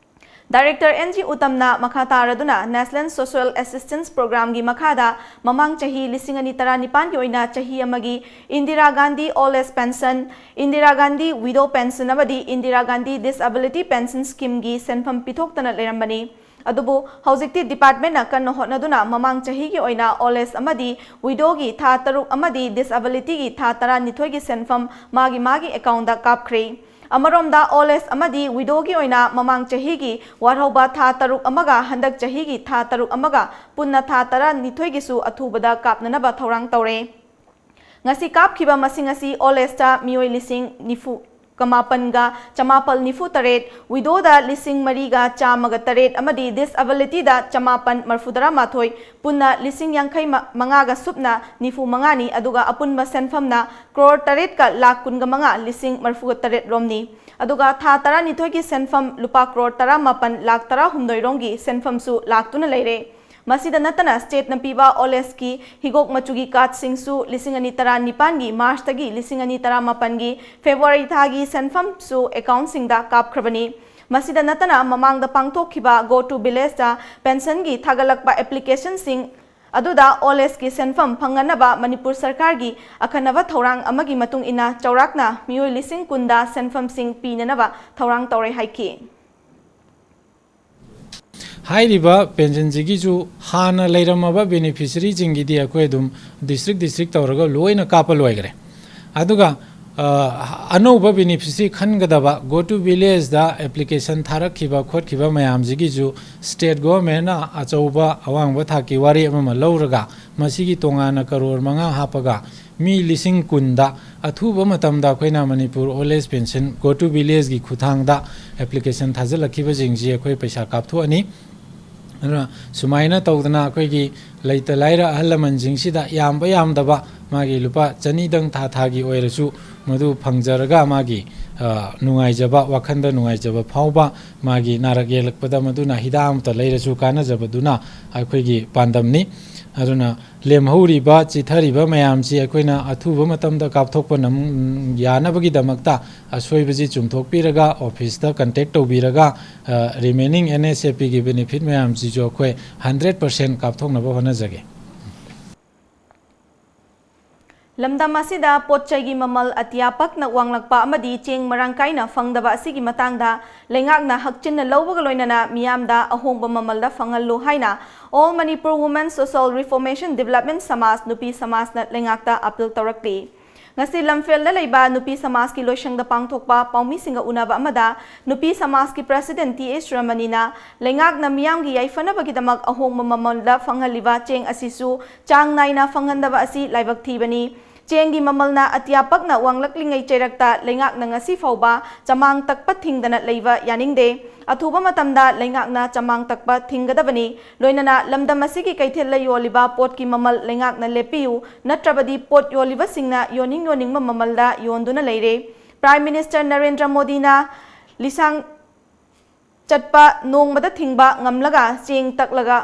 Director ꯑꯦꯟ ꯖꯤ ꯎꯇꯝꯅ ꯃꯈꯥ ꯇꯥꯔꯗꯨꯅ National Social Assistance Program ꯒꯤ ꯃꯈꯥꯗ ꯃꯃꯥꯡ ꯆꯍꯤ ꯂꯤꯁꯤꯡ ꯑꯅꯤ ꯇꯔꯥꯅꯤꯄꯥꯟꯒꯤ ꯑꯣꯏꯅ ꯆꯍꯤ ꯑꯃꯒꯤ Indira Gandhi Old Age Pension, Indira Gandhi Widow Pension ꯑꯃꯗꯤ Indira Gandhi Disability Pension Scheme ꯒꯤ ꯁꯦꯟꯐꯝ ꯄꯤꯊꯣꯛꯇꯅ ꯂꯩꯔꯝꯕꯅꯤ꯫ ꯑꯗꯨꯕꯨ ꯍꯧꯖꯤꯛꯇꯤ department ꯅ ꯀꯟꯅ ꯍꯣꯠꯅꯗꯨꯅ ꯃꯃꯥꯡ ꯆꯍꯤꯒꯤ ꯑꯣꯏꯅ Old Age ꯑꯃꯗꯤ Widow ꯒꯤ ꯊꯥ ꯇꯔꯨꯛ ꯑꯃꯗꯤ Disability ꯒꯤ ꯊꯥ ꯇꯔꯥꯅꯤꯊꯣꯏꯒꯤ ꯁꯦꯟꯐꯝ ꯃꯥꯒꯤ ꯃꯥꯒꯤ account ꯗ ꯀꯥꯞꯈ꯭ꯔꯦ꯫ ꯑꯃꯔꯣꯝꯗ Old Age ꯑꯃꯗꯤ Widow ꯒꯤ ꯑꯣꯏꯅ ꯃꯃꯥꯡ ꯆꯍꯤꯒꯤ ꯋꯥꯠꯍꯧꯕ ꯊꯥ ꯇꯔꯨꯛ ꯑꯃꯒ ꯍꯟꯗꯛ ꯆꯍꯤꯒꯤ ꯊꯥ ꯇꯔꯨꯛ ꯑꯃꯒ ꯄꯨꯟꯅ ꯊꯥ ꯇꯔꯥꯅꯤꯊꯣꯏꯒꯤꯁꯨ ꯑꯊꯨꯕꯗ ꯀꯥꯞꯅꯅꯕ ꯊꯧꯔꯥꯡ ꯇꯧꯔꯦ꯫ ꯉꯁꯤ ꯀꯥꯞꯈꯤꯕ ꯃꯁꯤꯡ ꯑꯁꯤ Old Age ꯇ ꯃꯤꯑꯣꯏ ꯂꯤꯁꯤꯡ ꯅꯤꯐꯨ ꯃꯥꯄꯟꯒ ꯆꯃꯥꯄꯜ ꯅꯤꯐꯨ ꯇꯔꯦꯠ, Widow ꯗ ꯂꯤꯁꯤꯡ ꯃꯔꯤꯒ ꯆꯥꯝꯃꯒ ꯇꯔꯦꯠ ꯑꯃꯗꯤ Disability ꯗ ꯆꯃꯥꯄꯟ ꯃꯔꯐꯨ ꯇꯔꯥ ꯃꯥꯊꯣꯏ, ꯄꯨꯟꯅ ꯂꯤꯁꯤꯡ ꯌꯥꯡꯈꯩ ꯃꯉꯥꯒ ꯁꯨꯞꯅ ꯅꯤꯐꯨ ꯃꯉꯥꯅꯤ, ꯑꯗꯨꯒ ꯑꯄꯨꯟꯕ ꯁꯦꯟꯐꯝꯅ ꯀ꯭ꯔꯣꯔ ꯇꯔꯦꯠꯀ ꯂꯥꯈ ꯀꯨꯟꯒ ꯃꯉꯥ ꯂꯤꯁꯤꯡ ꯃꯔꯐꯨꯒ ꯇꯔꯦꯠ ꯔꯣꯝꯅꯤ꯫ ꯑꯗꯨꯒ ꯊꯥ ꯇꯔꯥꯅꯤꯊꯣꯏꯒꯤ ꯁꯦꯟꯐꯝ ꯂꯨꯄꯥ ꯀ꯭ꯔꯣꯔ ꯇꯔꯥꯃꯥꯄꯟ ꯂꯥꯈ ꯇꯔꯥꯍꯨꯝꯗꯣꯏ ꯔꯣꯝꯒꯤ ꯁꯦꯟꯐꯝꯁꯨ ꯂꯥꯛꯇꯨꯅ ꯂꯩꯔꯦ꯫ ꯃꯁꯤꯗ ꯅꯠꯇꯅ state ꯅ ꯄꯤꯕ Old Age ꯀꯤ ꯍꯤꯒꯣꯛ ꯃꯆꯨꯒꯤ card ꯁꯤꯡꯁꯨ ꯂꯤꯁꯤꯡ ꯑꯅꯤ ꯇꯔꯥꯅꯤꯄꯥꯟꯒꯤ March ꯇꯒꯤ ꯂꯤꯁꯤꯡ ꯑꯅꯤ ꯇꯔꯥꯃꯥꯄꯟꯒꯤ February ꯊꯥꯒꯤ ꯁꯦꯟꯐꯝꯁꯨ account ꯁꯤꯡꯗ ꯀꯥꯞꯈ꯭ꯔꯕꯅꯤ꯫ ꯃꯁꯤꯗ ꯅꯠꯇꯅ ꯃꯃꯥꯡꯗ ꯄꯥꯡꯊꯣꯛꯈꯤꯕ Go to Village ꯇ pension ꯒꯤ ꯊꯥꯒꯠꯂꯛꯄ application ꯁꯤꯡ ꯑꯗꯨꯗ Old Age ꯀꯤ ꯁꯦꯟꯐꯝ ꯐꯪꯅꯅꯕ ꯃꯅꯤꯄꯨꯔ ꯁꯔꯀꯥꯔꯒꯤ ꯑꯈꯟꯅꯕ ꯊꯧꯔꯥꯡ ꯑꯃꯒꯤ ꯃꯇꯨꯡ ꯏꯟꯅ ꯆꯥꯎꯔꯥꯛꯅ ꯃꯤꯑꯣꯏ ꯂꯤꯁꯤꯡ ꯀꯨꯟꯗ ꯁꯦꯟꯐꯝꯁꯤꯡ ꯄꯤꯅꯅꯕ ꯊꯧꯔꯥꯡ ꯇꯧꯔꯦ ꯍꯥꯏꯈꯤ꯫ ꯍꯥꯏꯔꯤꯕ pension ꯁꯤꯒꯤꯁꯨ ꯍꯥꯟꯅ ꯂꯩꯔꯝꯃꯕ beneficiary ꯁꯤꯡꯒꯤꯗꯤ ꯑꯩꯈꯣꯏ ꯑꯗꯨꯝ district district ꯇꯧꯔꯒ ꯂꯣꯏꯅ ꯀꯥꯞꯄ ꯂꯣꯏꯈ꯭ꯔꯦ꯫ ꯑꯗꯨꯒ ꯑ, ꯑꯅꯧꯕ beneficiary ꯈꯟꯒꯗꯕ Go to Village the application ꯊꯥꯔꯛꯈꯤꯕ ꯈꯣꯠꯈꯤꯕ ꯃꯌꯥꯝꯁꯤꯒꯤꯁꯨ state government ꯅ ꯑꯆꯧꯕ ꯑꯋꯥꯡꯕ ꯊꯥꯛꯀꯤ ꯋꯥꯔꯦꯞ ꯑꯃ ꯂꯧꯔꯒ ꯃꯁꯤꯒꯤ ꯇꯣꯉꯥꯟꯅ ꯀꯔꯣꯔ ꯃꯉꯥ ꯍꯥꯞꯄꯒ ꯃꯤ ꯂꯤꯁꯤꯡ ꯀꯨꯟꯗ ꯑꯊꯨꯕ ꯃꯇꯝꯗ ꯑꯩꯈꯣꯏꯅ Manipur Old Age Pension Go to Village ꯀꯤ ꯈꯨꯠꯊꯥꯡꯗ application ꯊꯥꯖꯤꯜꯂꯛꯈꯤꯕꯁꯤꯡꯁꯤ ꯑꯩꯈꯣꯏ ꯄꯩꯁꯥ ꯀꯥꯞꯊꯣꯛꯑꯅꯤ꯫ ꯑꯗꯨꯅ ꯁꯨꯃꯥꯏꯅ ꯇꯧꯗꯅ ꯑꯩꯈꯣꯏꯒꯤ ꯂꯩꯇ ꯂꯥꯏꯔ ꯑꯍꯜ ꯂꯃꯟꯁꯤꯡꯁꯤꯗ ꯌꯥꯝꯕ ꯌꯥꯝꯗꯕ ꯃꯥꯒꯤ ꯂꯨꯄꯥ ꯆꯅꯤꯗꯪ ꯊꯥ ꯊꯥꯒꯤ ꯑꯣꯏꯔꯁꯨ ꯃꯗꯨ ꯐꯪꯖꯔꯒ ꯃꯥꯒꯤ, ꯑ, ꯅꯨꯡꯉꯥꯏꯖꯕ, ꯋꯥꯈꯜꯗ ꯅꯨꯡꯉꯥꯏꯖꯕ ꯐꯥꯎꯕ, ꯃꯥꯒꯤ ꯅꯥꯔꯛ ꯌꯦꯛꯂꯛꯄꯗ ꯃꯗꯨꯅ ꯍꯤꯗꯥꯛ ꯑꯃꯇ ꯂꯩꯔꯁꯨ ꯀꯥꯟꯅꯖꯕꯗꯨꯅ ꯑꯩꯈꯣꯏꯒꯤ ꯄꯥꯟꯗꯝꯅꯤ꯫ ꯑꯗꯨꯅ ꯂꯦꯝꯍꯧꯔꯤꯕ, ꯆꯤꯊꯔꯤꯕ ꯃꯌꯥꯝꯁꯤ ꯑꯩꯈꯣꯏꯅ ꯑꯊꯨꯕ ꯃꯇꯝꯗ ꯀꯥꯞꯊꯣꯛꯄ ꯅꯝ-, ꯌꯥꯅꯕꯒꯤꯗꯃꯛꯇ ꯑꯁꯣꯏꯕꯁꯤ ꯆꯨꯝꯊꯣꯛꯄꯤꯔꯒ, ꯑꯣꯐꯤꯁꯇ ꯀꯟꯇꯦꯛ ꯇꯧꯕꯤꯔꯒ, ꯑ, ꯔꯤꯃꯦꯅꯤꯡ ꯑꯦꯟ ꯑꯦꯁ ꯑꯦ ꯄꯤꯒꯤ ꯕꯦꯅꯤꯐꯤꯠ ꯃꯌꯥꯝꯁꯤꯁꯨ ꯑꯩꯈꯣꯏ ꯍꯟꯗ꯭ꯔꯦꯠ ꯄꯥꯔꯁꯦꯟ ꯀꯥꯞꯊꯣꯛꯅꯕ ꯍꯣꯠꯅꯖꯒꯦ꯫ ꯂꯝꯗꯝ ꯑꯁꯤꯗ ꯄꯣꯠ ꯆꯩꯒꯤ ꯃꯃꯜ ꯑꯇꯤꯌꯥ ꯄꯛꯅ ꯋꯥꯡꯂꯛꯄ ꯑꯃꯗꯤ ꯆꯦꯡ ꯃꯔꯥꯡ ꯀꯥꯏꯅ ꯐꯪꯗꯕ ꯑꯁꯤꯒꯤ ꯃꯇꯥꯡꯗ ꯂꯩꯉꯥꯛꯅ ꯍꯛꯆꯤꯟꯅ ꯂꯧꯕꯒ ꯂꯣꯏꯅꯅ ꯃꯤꯌꯥꯝꯗ ꯑꯍꯣꯡꯕ ꯃꯃꯜꯗ ꯐꯪꯍꯜꯂꯨ ꯍꯥꯏꯅ All Manipur Women Social Reformation Development ꯁꯃꯥꯖ, ꯅꯨꯄꯤ ꯁꯃꯥꯖꯅ ꯂꯩꯉꯥꯛꯇ ꯑꯥꯄꯤꯜ ꯇꯧꯔꯛꯂꯤ꯫ ꯉꯁꯤ ꯂꯝꯐꯦꯜꯗ ꯂꯩꯕ ꯅꯨꯄꯤ ꯁꯃꯥꯖꯀꯤ ꯂꯣꯏꯁꯪꯗ ꯄꯥꯡꯊꯣꯛꯄ ꯄꯥꯎꯃꯤꯁꯤꯡꯒ ꯎꯅꯕ ꯑꯃꯗ ꯅꯨꯄꯤ ꯁꯃꯥꯖꯀꯤ ꯄ꯭ꯔꯁꯤꯗꯦꯟꯠ ꯇꯤ ꯑꯦꯁ ꯔꯃꯅꯤꯅ ꯂꯩꯉꯥꯛꯅ ꯃꯤꯌꯥꯝꯒꯤ ꯌꯥꯏꯐꯅꯕꯒꯤꯗꯃꯛ ꯑꯍꯣꯡꯕ ꯃꯃꯜꯗ ꯐꯪꯍꯜꯂꯤꯕ ꯆꯦꯡ ꯑꯁꯤꯁꯨ ꯆꯥꯡ ꯅꯥꯏꯅ ꯐꯪꯍꯟꯗꯕ ꯑꯁꯤ ꯂꯥꯏꯕꯛ ꯊꯤꯕꯅꯤ꯫ ꯆꯦꯡꯒꯤ ꯃꯃꯜꯅ ꯑꯇꯤꯌꯥ ꯄꯛꯅ ꯋꯥꯡꯂꯛꯂꯤꯉꯩ ꯆꯩꯔꯛꯇ ꯂꯩꯉꯥꯛꯅ ꯉꯁꯤ ꯐꯥꯎꯕ ꯆꯃꯥꯡ ꯇꯛꯄ ꯊꯤꯡꯗꯅ ꯂꯩꯕ ꯌꯥꯅꯤꯡꯗꯦ꯫ ꯑꯊꯨꯕ ꯃꯇꯝꯗ ꯂꯩꯉꯥꯛꯅ ꯆꯃꯥꯡ ꯇꯛꯄ ꯊꯤꯡꯒꯗꯕꯅꯤ꯫ ꯂꯣꯏꯅꯅ ꯂꯝꯗꯝ ꯑꯁꯤꯒꯤ ꯀꯩꯊꯦꯜꯗ ꯌꯣꯜꯂꯤꯕ ꯄꯣꯠꯀꯤ ꯃꯃꯜ ꯂꯩꯉꯥꯛꯅ ꯂꯦꯞꯄꯤꯌꯨ, ꯅꯠꯇ꯭ꯔꯕꯗꯤ ꯄꯣꯠ ꯌꯣꯜꯂꯤꯕꯁꯤꯡꯅ ꯌꯣꯟꯅꯤꯡ ꯌꯣꯟꯅꯤꯡꯕ ꯃꯃꯜꯗ ꯌꯣꯟꯗꯨꯅ ꯂꯩꯔꯦ꯫ ꯄ꯭ꯔꯥꯏꯝ ꯃꯤꯅꯤꯁꯇꯔ ꯅꯔꯦꯟꯗ꯭ꯔ ꯃꯣꯗꯤꯅ ꯂꯤꯁꯥꯡ ꯆꯠꯄ ꯅꯣꯡꯃꯗ ꯊꯤꯡꯕ ꯉꯝꯂꯒ ꯆꯦꯡ ꯇꯛꯂꯒ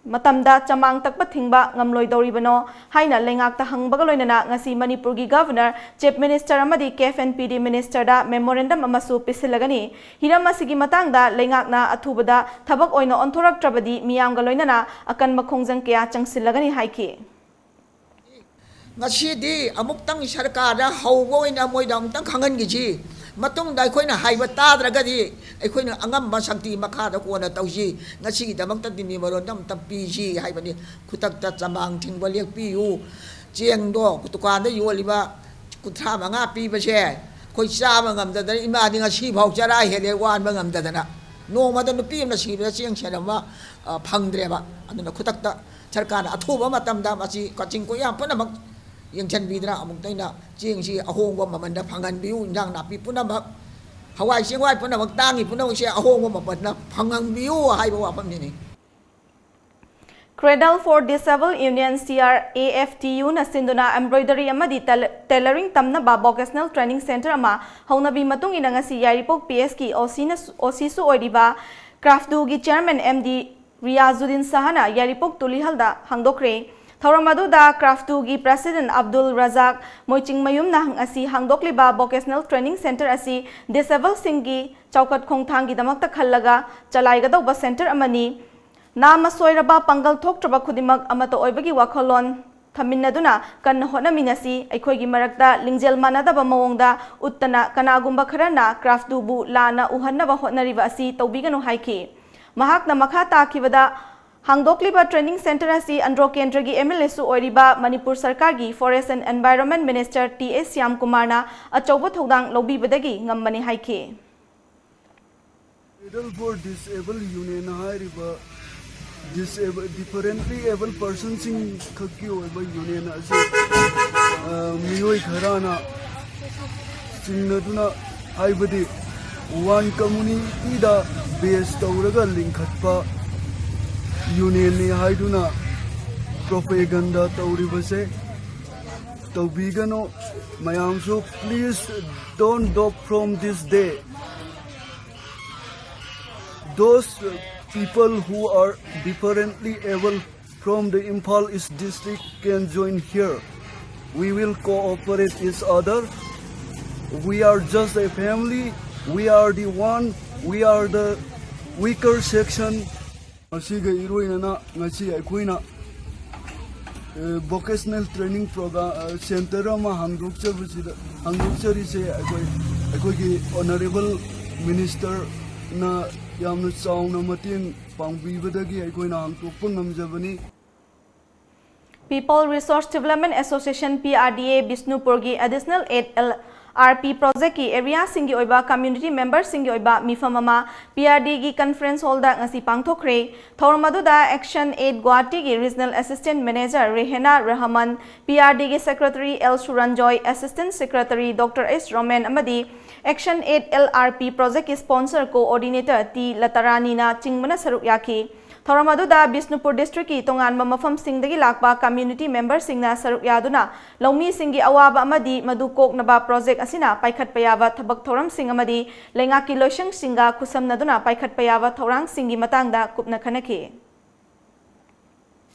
ꯃꯇꯝꯗ ꯆꯃꯥꯡ ꯇꯛꯄ ꯊꯤꯡꯕ ꯉꯝꯂꯣꯏꯗꯧꯔꯤꯕꯅꯣ ꯍꯥꯏꯅ ꯂꯩꯉꯥꯛꯇ ꯍꯪꯕꯒ ꯂꯣꯏꯅꯅ ꯉꯁꯤ ꯃꯅꯤꯄꯨꯔꯒꯤ ꯒꯚꯔꯅꯔ, ꯆꯤꯐ ꯃꯤꯅꯤꯁꯇꯔ ꯑꯃꯗꯤ ꯀꯦꯐ ꯑꯦꯟ ꯄꯤ ꯗꯤ ꯃꯤꯅꯤꯁꯇꯔꯗ ꯃꯦꯃꯣꯔꯦꯟꯗꯝ ꯑꯃꯁꯨ ꯄꯤꯁꯤꯜꯂꯒꯅꯤ꯫ ꯍꯤꯔꯝ ꯑꯁꯤꯒꯤ ꯃꯇꯥꯡꯗ ꯂꯩꯉꯥꯛꯅ ꯑꯊꯨꯕꯗ ꯊꯕꯛ ꯑꯣꯏꯅ ꯑꯣꯟꯊꯣꯔꯛꯇ꯭ꯔꯕꯗꯤ ꯃꯤꯌꯥꯝꯒ ꯂꯣꯏꯅꯅ ꯑꯀꯟꯕ ꯈꯣꯡꯖꯪ ꯀꯌꯥ ꯆꯪꯁꯤꯜꯂꯒꯅꯤ ꯍꯥꯏꯈꯤ꯫ ꯉꯁꯤꯗꯤ ꯑꯃꯨꯛꯇꯪ ꯁꯔꯀꯥꯔꯗ ꯍꯧꯕ ꯑꯣꯏꯅ ꯃꯣꯏꯗ ꯑꯃꯨꯛꯇꯪ ꯈꯪꯍꯟꯈꯤꯁꯤ꯫ ꯃꯇꯨꯡꯗ ꯑꯩꯈꯣꯏꯅ ꯍꯥꯏꯕ ꯇꯥꯗ꯭ꯔꯒꯗꯤ ꯑꯩꯈꯣꯏꯅ ꯑꯉꯝꯕ ꯁꯛꯇꯤ ꯃꯈꯥꯗ ꯀꯣꯟꯅ ꯇꯧꯁꯤ꯫ ꯉꯁꯤꯒꯤꯗꯃꯛꯇꯗꯤ ꯃꯦꯃꯣꯔꯦꯟꯗꯝ ꯑꯝꯇ ꯄꯤꯁꯤ ꯍꯥꯏꯕꯅꯤ꯫ ꯈꯨꯗꯛꯇ ꯆꯃꯥꯡ ꯊꯤꯡꯕ ꯂꯦꯞꯄꯤꯌꯨ꯫ ꯆꯦꯡꯗꯣ ꯗꯨꯀꯥꯟꯗ ꯌꯣꯜꯂꯤꯕ ꯀꯨꯟꯊ꯭ꯔꯥ ꯃꯉꯥ ꯄꯤꯕꯁꯦ ꯑꯩꯈꯣꯏ ꯆꯥꯕ ꯉꯝꯗꯗꯅ, ꯏꯃꯥꯗꯤ ꯉꯁꯤꯐꯥꯎ ꯆꯔꯥ ꯍꯦꯜꯂꯦ ꯋꯥꯟꯕ ꯉꯝꯗꯗꯅ꯫ ꯅꯣꯡꯃꯗ ꯅꯨꯄꯤ ꯑꯃꯅ ꯁꯤꯕꯗ ꯆꯦꯡ ꯁꯦꯔ ꯑꯃ, ꯑ, ꯐꯪꯗ꯭ꯔꯦꯕ꯫ ꯑꯗꯨꯅ ꯈꯨꯗꯛꯇ ꯁꯔꯀꯥꯔꯅ ꯑꯊꯨꯕ ꯃꯇꯝꯗ ꯃꯁꯤ ꯀꯛꯆꯤꯡ ꯀꯣꯏꯌꯥꯝ ꯄꯨꯝꯅꯃꯛ ꯌꯦꯡꯁꯤꯟꯕꯤꯗꯅ ꯑꯃꯨꯛꯇ ꯑꯩꯅ ꯆꯦꯡꯁꯤ ꯑꯍꯣꯡꯕ ꯃꯃꯜꯗ ꯐꯪꯍꯟꯕꯤꯌꯨ, ꯏꯟꯖꯥꯡ ꯅꯥꯄꯤ ꯄꯨꯝꯅꯃꯛ, ꯍꯋꯥꯏ ꯆꯦꯡꯋꯥꯏ ꯄꯨꯝꯅꯃꯛ, ꯇꯥꯡꯉꯤ ꯄꯨꯝꯅꯃꯛꯁꯦ ꯑꯍꯣꯡꯕ ꯃꯃꯜꯗ ꯐꯪꯍꯟꯕꯤꯌꯨ ꯍꯥꯏꯕ ꯋꯥꯐꯝꯁꯤꯅꯤ꯫ Cradle for Disabled Union, C R A F T U ꯅ ꯁꯤꯟꯗꯨꯅ embroidery ꯑꯃꯗꯤ tel-, tailoring ꯇꯝꯅꯕ vocational training center ꯑꯃ ꯍꯧꯅꯕꯤ ꯃꯇꯨꯡ ꯏꯟꯅ ꯉꯁꯤ ꯌꯥꯏꯔꯤꯄꯣꯛ P S ꯀꯤ O C ꯅ, O C ꯁꯨ ꯑꯣꯏꯔꯤꯕ CRAFTU ꯒꯤ chairman M D ꯔꯤꯌꯥꯖꯨꯗꯤꯟ ꯁꯍꯥꯅ ꯌꯥꯏꯔꯤꯄꯣꯛ ꯇꯨꯂꯤꯍꯜꯗ ꯍꯥꯡꯗꯣꯛꯈ꯭ꯔꯦ꯫ ꯊꯧꯔꯝ ꯑꯗꯨꯗ CRAFTU ꯒꯤ president ꯑꯕꯗꯨꯜ ꯔꯖꯥꯛ ꯃꯣꯏꯆꯤꯡꯃꯌꯨꯝꯅ ꯉꯁꯤ ꯍꯥꯡꯗꯣꯛꯂꯤꯕ vocational training center ꯑꯁꯤ disabled ꯁꯤꯡꯒꯤ ꯆꯥꯎꯈꯠ ꯈꯣꯡꯊꯥꯡꯒꯤꯗꯃꯛꯇ ꯈꯜꯂꯒ ꯆꯂꯥꯏꯒꯗꯧꯕ center ꯑꯃꯅꯤ꯫ ꯅꯥꯃ ꯁꯣꯏꯔꯕ, ꯄꯥꯡꯒꯜ ꯊꯣꯛꯇ꯭ꯔꯕ ꯈꯨꯗꯤꯡꯃꯛ ꯑꯃꯠꯇ ꯑꯣꯏꯕꯒꯤ ꯋꯥꯈꯜꯂꯣꯟ ꯊꯝꯃꯤꯟꯅꯗꯨꯅ ꯀꯟꯅ ꯍꯣꯠꯅꯃꯤꯟꯅꯁꯤ꯫ ꯑꯩꯈꯣꯏꯒꯤ ꯃꯔꯛꯇ ꯂꯤꯡꯖꯦꯜ ꯃꯥꯟꯅꯗꯕ ꯃꯑꯣꯡꯗ ꯎꯠꯇꯅ ꯀꯅꯥꯒꯨꯝꯕ ꯈꯔꯅ CRAFTU ꯕꯨ ꯂꯥꯟꯅ ꯎꯍꯟꯅꯕ ꯍꯣꯠꯅꯔꯤꯕ ꯑꯁꯤ ꯇꯧꯕꯤꯒꯅꯨ ꯍꯥꯏꯈꯤ꯫ ꯃꯍꯥꯛꯅ ꯃꯈꯥ ꯇꯥꯈꯤꯕꯗ, ꯍꯥꯡꯗꯣꯛꯂꯤꯕ training center ꯑꯁꯤ ꯑꯟꯗ꯭ꯔꯣ ꯀꯦꯟꯗ꯭ꯔꯒꯤ M L A ꯁꯨ ꯑꯣꯏꯔꯤꯕ ꯃꯅꯤꯄꯨꯔ ꯁꯔꯀꯥꯔꯒꯤ Forest and Environment Minister T A Shyam ꯀꯨꯃꯥꯔꯅ ꯑꯆꯧꯕ ꯊꯧꯗꯥꯡ ꯂꯧꯕꯤꯕꯗꯒꯤ ꯉꯝꯕꯅꯤ ꯍꯥꯏꯈꯤ꯫ Cradle for Disabled Union ꯍꯥꯏꯔꯤꯕ disable, differently abled personꯁꯤꯡ ꯈꯛꯀꯤ ꯑꯣꯏꯕ union ꯑꯁꯤ, ꯑ, ꯃꯤꯑꯣꯏ ꯈꯔꯅ ꯆꯤꯡꯅꯗꯨꯅ, ꯍꯥꯏꯕꯗꯤ one communityꯗ base ꯇꯧꯔꯒ ꯂꯤꯡꯈꯠꯄ unionꯅꯤ ꯍꯥꯏꯗꯨꯅ propaganda ꯇꯧꯔꯤꯕꯁꯦ ꯇꯧꯕꯤꯒꯅꯨ꯫ ꯃꯌꯥꯝꯁꯨ please don't dock from this day. Those people who are differently able from the Imphal East district can join here. We will cooperate each other. We are just a family. We are the one. We are the weaker section. ꯃꯁꯤꯒ ꯏꯔꯣꯏꯅꯅ ꯉꯁꯤ ꯑꯩꯈꯣꯏꯅ, ꯑ, vocational training program, ꯑ, center ꯑꯃ ꯍꯥꯡꯗꯣꯛꯆꯕꯁꯤꯗ, ꯍꯥꯡꯗꯣꯛꯆꯔꯤꯁꯦ ꯑꯩꯈꯣꯏ, ꯑꯩꯈꯣꯏꯒꯤ honourable ministerꯅ ꯌꯥꯝꯅ ꯆꯥꯎꯅ ꯃꯇꯦꯡ ꯄꯥꯡꯕꯤꯕꯗꯒꯤ ꯑꯩꯈꯣꯏꯅ ꯍꯥꯡꯗꯣꯛꯄ ꯉꯝꯖꯕꯅꯤ꯫ People Resource Development Association, P R D A, ꯕꯤꯁꯅꯨꯄꯨꯔꯒꯤ additional eight L R P projectꯀꯤ areaꯁꯤꯡꯒꯤ ꯑꯣꯏꯕ community memberꯁꯤꯡꯒꯤ ꯑꯣꯏꯕ ꯃꯤꯐꯝ ꯑꯃ P R D ꯒꯤ conference hallꯗ ꯉꯁꯤ ꯄꯥꯡꯊꯣꯛꯈ꯭ꯔꯦ꯫ ꯊꯧꯔꯝ ꯑꯗꯨꯗ Action Aid ꯒꯨꯋꯥꯍꯥꯇꯤꯒꯤ regional assistant manager Rehena Rahman, P R D ꯒꯤ secretary L Suranjoy, assistant secretary Doctor S Romen ꯑꯃꯗꯤ Action Aid L R P projectꯀꯤ sponsor coordinator T ꯂꯇꯥꯔꯥꯅꯤꯅ ꯆꯤꯡꯕꯅ ꯁꯔꯨꯛ ꯌꯥꯈꯤ꯫ ꯊꯧꯔꯝ ꯑꯗꯨꯗ ꯕꯤꯁꯅꯨꯄꯨꯔ district ꯀꯤ ꯇꯣꯉꯥꯟꯕ ꯃꯐꯝꯁꯤꯡꯗꯒꯤ ꯂꯥꯛꯄ community member ꯁꯤꯡꯅ ꯁꯔꯨꯛ ꯌꯥꯗꯨꯅ ꯂꯧꯃꯤꯁꯤꯡꯒꯤ ꯑꯋꯥꯕ ꯑꯃꯗꯤ ꯃꯗꯨ ꯀꯣꯛꯅꯕ project ꯑꯁꯤꯅ ꯄꯥꯏꯈꯠꯄ ꯌꯥꯕ ꯊꯕꯛ ꯊꯧꯔꯝꯁꯤꯡ ꯑꯃꯗꯤ ꯂꯩꯉꯥꯛꯀꯤ ꯂꯣꯏꯁꯪꯁꯤꯡꯒ ꯈꯨꯠꯁꯝꯅꯗꯨꯅ ꯄꯥꯏꯈꯠꯄ ꯌꯥꯕ ꯊꯧꯔꯥꯡꯁꯤꯡꯒꯤ ꯃꯇꯥꯡꯗ ꯀꯨꯞꯅ ꯈꯟꯅꯈꯤ꯫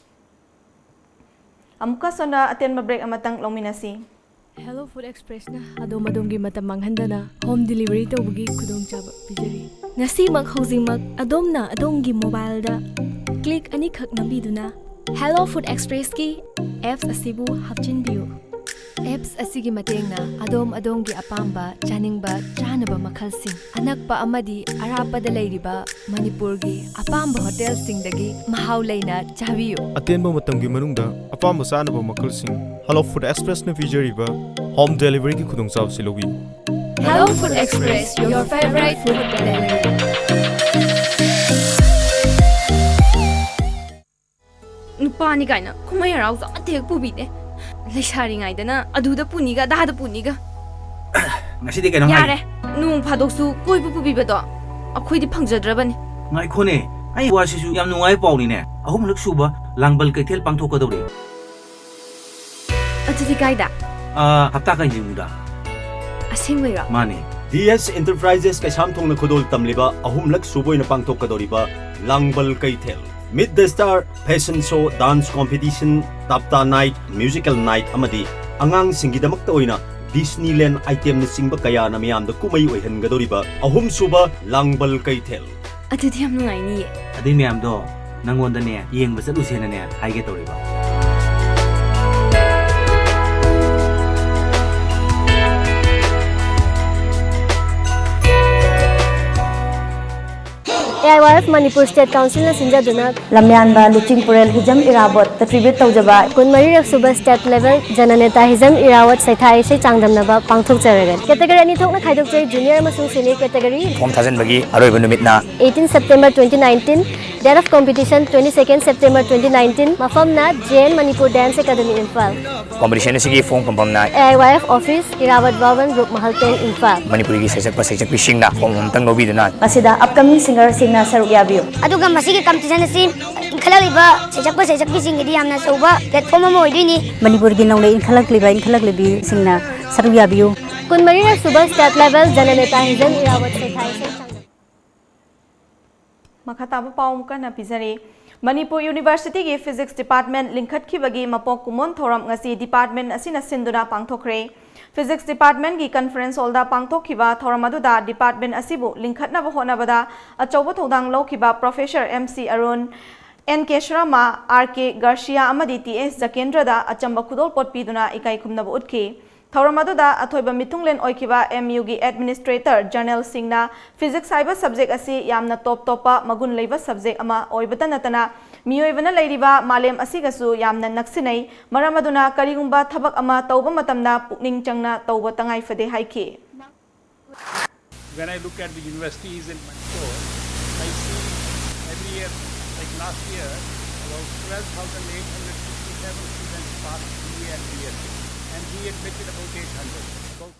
ꯑꯃꯨꯛꯀ ꯁꯣꯟꯅ ꯑꯇꯦꯟꯕ break ꯑꯃꯇꯪ ꯂꯧꯃꯤꯟꯅꯁꯤ꯫ Hello Food Express ꯅ ꯑꯗꯣꯝ ꯑꯗꯣꯝꯒꯤ ꯃꯇꯝ ꯃꯥꯡꯍꯟꯗꯅ home delivery ꯇꯧꯕꯒꯤ ꯈꯨꯗꯣꯡꯆꯥꯕ ꯄꯤꯖꯔꯤ꯫ ꯉꯁꯤꯃꯛ ꯍꯧꯖꯤꯛꯃꯛ ꯑꯗꯣꯝꯅ ꯑꯗꯣꯝꯒꯤ mobile ꯗ click ꯑꯅꯤꯈꯛ ꯅꯝꯕꯤꯗꯨꯅ Hello Food Express ꯀꯤ apps ꯑꯁꯤꯕꯨ ꯍꯥꯞꯆꯤꯟꯕꯤꯌꯨ꯫ Apps ꯑꯁꯤꯒꯤ ꯃꯇꯦꯡꯅ ꯑꯗꯣꯝ ꯑꯗꯣꯝꯒꯤ ꯑꯄꯥꯝꯕ ꯆꯥꯅꯤꯡꯕ ꯆꯥꯅꯕ ꯃꯈꯜꯁꯤꯡ ꯑꯅꯛꯄ ꯑꯃꯗꯤ ꯑꯔꯥꯞꯄꯗ ꯂꯩꯔꯤꯕ ꯃꯅꯤꯄꯨꯔꯒꯤ ꯑꯄꯥꯝꯕ ꯍꯣꯇꯦꯜꯁꯤꯡꯗꯒꯤ ꯃꯍꯥꯎ ꯂꯩꯅ ꯆꯥꯕꯤꯌꯨ꯫ ꯑꯇꯦꯟꯕ ꯃꯇꯝꯒꯤ ꯃꯅꯨꯡꯗ ꯑꯄꯥꯝꯕ ꯆꯥꯅꯕ ꯃꯈꯜꯁꯤꯡ Hello Food Express ꯅ ꯄꯤꯖꯔꯤꯕ home delivery ꯒꯤ ꯈꯨꯗꯣꯡꯆꯥꯕꯁꯤ ꯂꯧꯕꯤꯌꯨ꯫ Hello Food Express, your favorite food delivery. ꯅꯨꯄꯥꯅꯤ ꯀꯥꯏꯅ ꯀꯨꯝꯍꯩ ꯍꯔꯥꯎꯁꯨ ꯑꯃꯠꯇ ꯍꯦꯛ ꯄꯨꯕꯤꯗꯦ꯫ ꯂꯩꯁꯥꯔꯤꯉꯩꯗꯅ ꯑꯗꯨꯗ ꯄꯨꯅꯤꯒ ꯑꯗꯥꯗ ꯄꯨꯅꯤꯒ꯫ ꯉꯁꯤꯗꯤ ꯀꯩꯅꯣꯝ ꯍꯥꯏꯒꯦ꯫ ꯌꯥꯔꯦ, ꯅꯣꯡ ꯐꯥꯗꯣꯛꯁꯨ ꯀꯣꯏꯕ ꯄꯨꯕꯤꯕꯗꯣ ꯑꯩꯈꯣꯏꯗꯤ ꯐꯪꯖꯗ꯭ꯔꯕꯅꯤ꯫ ꯉꯥꯏꯈꯣꯅꯦ, ꯑꯩ ꯋꯥꯁꯤꯁꯨ ꯌꯥꯝ ꯅꯨꯡꯉꯥꯏꯕ ꯄꯥꯎꯅꯤꯅꯦ꯫ ꯑꯍꯨꯝꯂꯛ ꯁꯨꯕ ꯂꯥꯡꯕꯜ ꯀꯩꯊꯦꯜ ꯄꯥꯡꯊꯣꯛꯀꯗꯧꯔꯤ꯫ ꯑꯗꯨꯗꯤ ꯀꯥꯏꯗ? ꯑꯥ, ꯍꯞꯇꯥ ꯀꯥꯡꯖꯩꯕꯨꯡꯗ꯫ ꯑꯁꯦꯡꯕꯩꯔꯣ? ꯃꯥꯅꯦ꯫ ꯗꯤ ꯑꯦꯁ Enterprises ꯀꯩꯁꯥꯝꯊꯣꯡꯅ ꯈꯨꯗꯣꯜ ꯇꯝꯂꯤꯕ ꯑꯍꯨꯝꯂꯛ ꯁꯨꯕ ꯑꯣꯏꯅ ꯄꯥꯡꯊꯣꯛꯀꯗꯧꯔꯤꯕ ꯂꯥꯡꯕꯜ ꯀꯩꯊꯦꯜ, Meet the Star, fashion show, dance competition, ꯇꯥꯞꯇꯥ night, musical night ꯑꯃꯗꯤ ꯑꯉꯥꯡꯁꯤꯡꯒꯤꯗꯃꯛꯇ ꯑꯣꯏꯅ Disneyland item ꯅꯆꯤꯡꯕ ꯀꯌꯥꯅ ꯃꯤꯌꯥꯝꯗ ꯀꯨꯝꯍꯩ ꯑꯣꯏꯍꯟꯒꯗꯧꯔꯤꯕ ꯑꯍꯨꯝꯁꯨꯕ ꯂꯥꯡꯕꯜ ꯀꯩꯊꯦꯜ꯫ ꯑꯗꯨꯗꯤ ꯌꯥꯝ ꯅꯨꯡꯉꯥꯏꯅꯤꯌꯦ꯫ ꯑꯗꯨꯏ ꯃꯌꯥꯝꯗꯣ ꯅꯪꯉꯣꯟꯗꯅꯦ ꯌꯦꯡꯕ ꯆꯠꯂꯨꯁꯦꯅꯅꯦ ꯍꯥꯏꯒꯦ ꯇꯧꯔꯤꯕ꯫ A I Y F Manipur state ꯀꯥꯎꯟꯁꯤꯜꯅ ꯁꯤꯟꯖꯗꯨꯅ ꯂꯝꯌꯥꯟꯕ ꯂꯨꯆꯤꯡꯄꯨꯔꯦꯜ ꯍꯤꯖꯝ ꯏꯔꯥꯕꯣꯠꯇ tribute ꯇꯧꯖꯕ ꯀꯨꯟꯃꯔꯤꯔꯛ ꯁꯨꯕ ꯁ꯭ꯇꯦꯠ ꯂꯦꯚꯦꯜ ꯖꯅꯅꯦꯇꯥ ꯍꯤꯖꯝ ꯏꯔꯥꯕꯣꯠ ꯁꯩꯊꯥ ꯏꯁꯩ ꯆꯥꯡꯗꯝꯅꯕ ꯄꯥꯡꯊꯣꯛꯆꯔꯒꯅꯤ꯫ Category ꯑꯅꯤ ꯊꯣꯛꯅ ꯈꯥꯏꯗꯣꯛꯆꯩ, junior ꯑꯃꯁꯨꯡ senior category꯫ ꯐꯣꯝ ꯊꯥꯖꯤꯟꯕꯒꯤ ꯑꯔꯣꯏꯕ ꯅꯨꯃꯤꯠꯅ eighteen September twenty nineteen꯫ Date of competition, twenty-second September twenty nineteen. ꯃꯐꯝꯅ J N Manipur Dance Academy, Imphal. Competition ꯑꯁꯤꯒꯤ form ꯐꯪꯐꯝꯅ A I Y F office, Irawat Bhawan, Rup Mahal ten, Imphal. ꯃꯅꯤꯄꯨꯔꯤꯒꯤ ꯁꯩꯁꯛꯄ ꯁꯩꯁꯛꯄꯤꯁꯤꯡꯅ form ꯑꯃꯇꯪ ꯂꯧꯕꯤꯗꯨꯅ ꯃꯁꯤꯗ upcoming singerꯁꯤꯡꯅ ꯁꯔꯨꯛ ꯌꯥꯕꯤꯌꯨ꯫ ꯑꯗꯨꯒ ꯃꯁꯤꯒꯤ competition ꯑꯁꯤ ꯏꯟꯈꯠꯂꯛꯂꯤꯕ ꯁꯩꯁꯛꯄ ꯁꯩꯁꯛꯄꯤꯁꯤꯡꯒꯤꯗꯤ ꯌꯥꯝꯅ ꯑꯆꯧꯕ platform ꯑꯃ ꯑꯣꯏꯗꯣꯏꯅꯤ꯫ ꯃꯅꯤꯄꯨꯔꯒꯤ ꯅꯧꯅ ꯏꯟꯈꯠꯂꯛꯂꯤꯕ ꯏꯟꯈꯠꯂꯛꯂꯤꯕꯤꯁꯤꯡꯅ ꯁꯔꯨꯛ ꯌꯥꯕꯤꯌꯨ꯫ ꯀꯨꯟꯃꯔꯤꯔꯛ ꯁꯨꯕ state level ꯖꯅꯅꯦꯇꯥ ꯍꯤꯖꯟ ꯏꯔꯥꯋꯠ ꯁꯩꯊꯥ ꯏꯁꯩ ꯁꯪꯒꯝ꯫ ꯃꯈꯥ ꯇꯥꯕ ꯄꯥꯎ ꯑꯃꯨꯛ ꯀꯟꯅ ꯄꯤꯖꯔꯤ꯫ ꯃꯅꯤꯄꯨꯔ Universityꯒꯤ Physics Department ꯂꯤꯡꯈꯠꯈꯤꯕꯒꯤ ꯃꯄꯣꯛ ꯀꯨꯝꯑꯣꯟ ꯊꯧꯔꯝ ꯉꯁꯤ department ꯑꯁꯤꯅ ꯁꯤꯟꯗꯨꯅ ꯄꯥꯡꯊꯣꯛꯈ꯭ꯔꯦ꯫ Physics Departmentꯀꯤ conference hallꯗ ꯄꯥꯡꯊꯣꯛꯈꯤꯕ ꯊꯧꯔꯝ ꯑꯗꯨꯗ department ꯑꯁꯤꯕꯨ ꯂꯤꯡꯈꯠꯅꯕ ꯍꯣꯠꯅꯕꯗ ꯑꯆꯧꯕ ꯊꯧꯗꯥꯡ ꯂꯧꯈꯤꯕ Professor M C Arun, N K Sharma, R K Garcia ꯑꯃꯗꯤ T S ꯖꯀꯦꯟꯗ꯭ꯔꯗ ꯑꯆꯝꯕ ꯈꯨꯗꯣꯜꯄꯣꯠ ꯄꯤꯗꯨꯅ ꯏꯀꯥꯏ ꯈꯨꯝꯅꯕ ꯎꯠꯈꯤ꯫ ꯊꯧꯔꯝ ꯑꯗꯨꯗ ꯑꯊꯣꯏꯕ ꯃꯤꯊꯨꯡꯂꯦꯟ ꯑꯣꯏꯈꯤꯕ M Uꯒꯤ administrator generalꯁꯤꯡꯅ Physics ꯍꯥꯏꯕ subject ꯑꯁꯤ ꯌꯥꯝꯅ top ꯇꯣꯞꯄ ꯃꯒꯨꯟ ꯂꯩꯕ subject ꯑꯃ ꯑꯣꯏꯕꯇ ꯅꯠꯇꯅ ꯃꯤꯑꯣꯏꯕꯅ ꯂꯩꯔꯤꯕ ꯃꯥꯂꯦꯝ ꯑꯁꯤꯒꯁꯨ ꯌꯥꯝꯅ ꯅꯛꯁꯤꯟꯅꯩ, ꯃꯔꯝ ꯑꯗꯨꯅ ꯀꯔꯤꯒꯨꯝꯕ ꯊꯕꯛ ꯑꯃ ꯇꯧꯕ ꯃꯇꯝꯗ ꯄꯨꯛꯅꯤꯡ ꯆꯪꯅ ꯇꯧꯕ ꯇꯉꯥꯏ ꯐꯗꯦ ꯍꯥꯏꯈꯤ꯫ When I look at the universities in Manipur, I see every year, like last year, about twelve thousand eight hundred fifty-seven students passed B A and B S C, and we admitted about eight hundred. About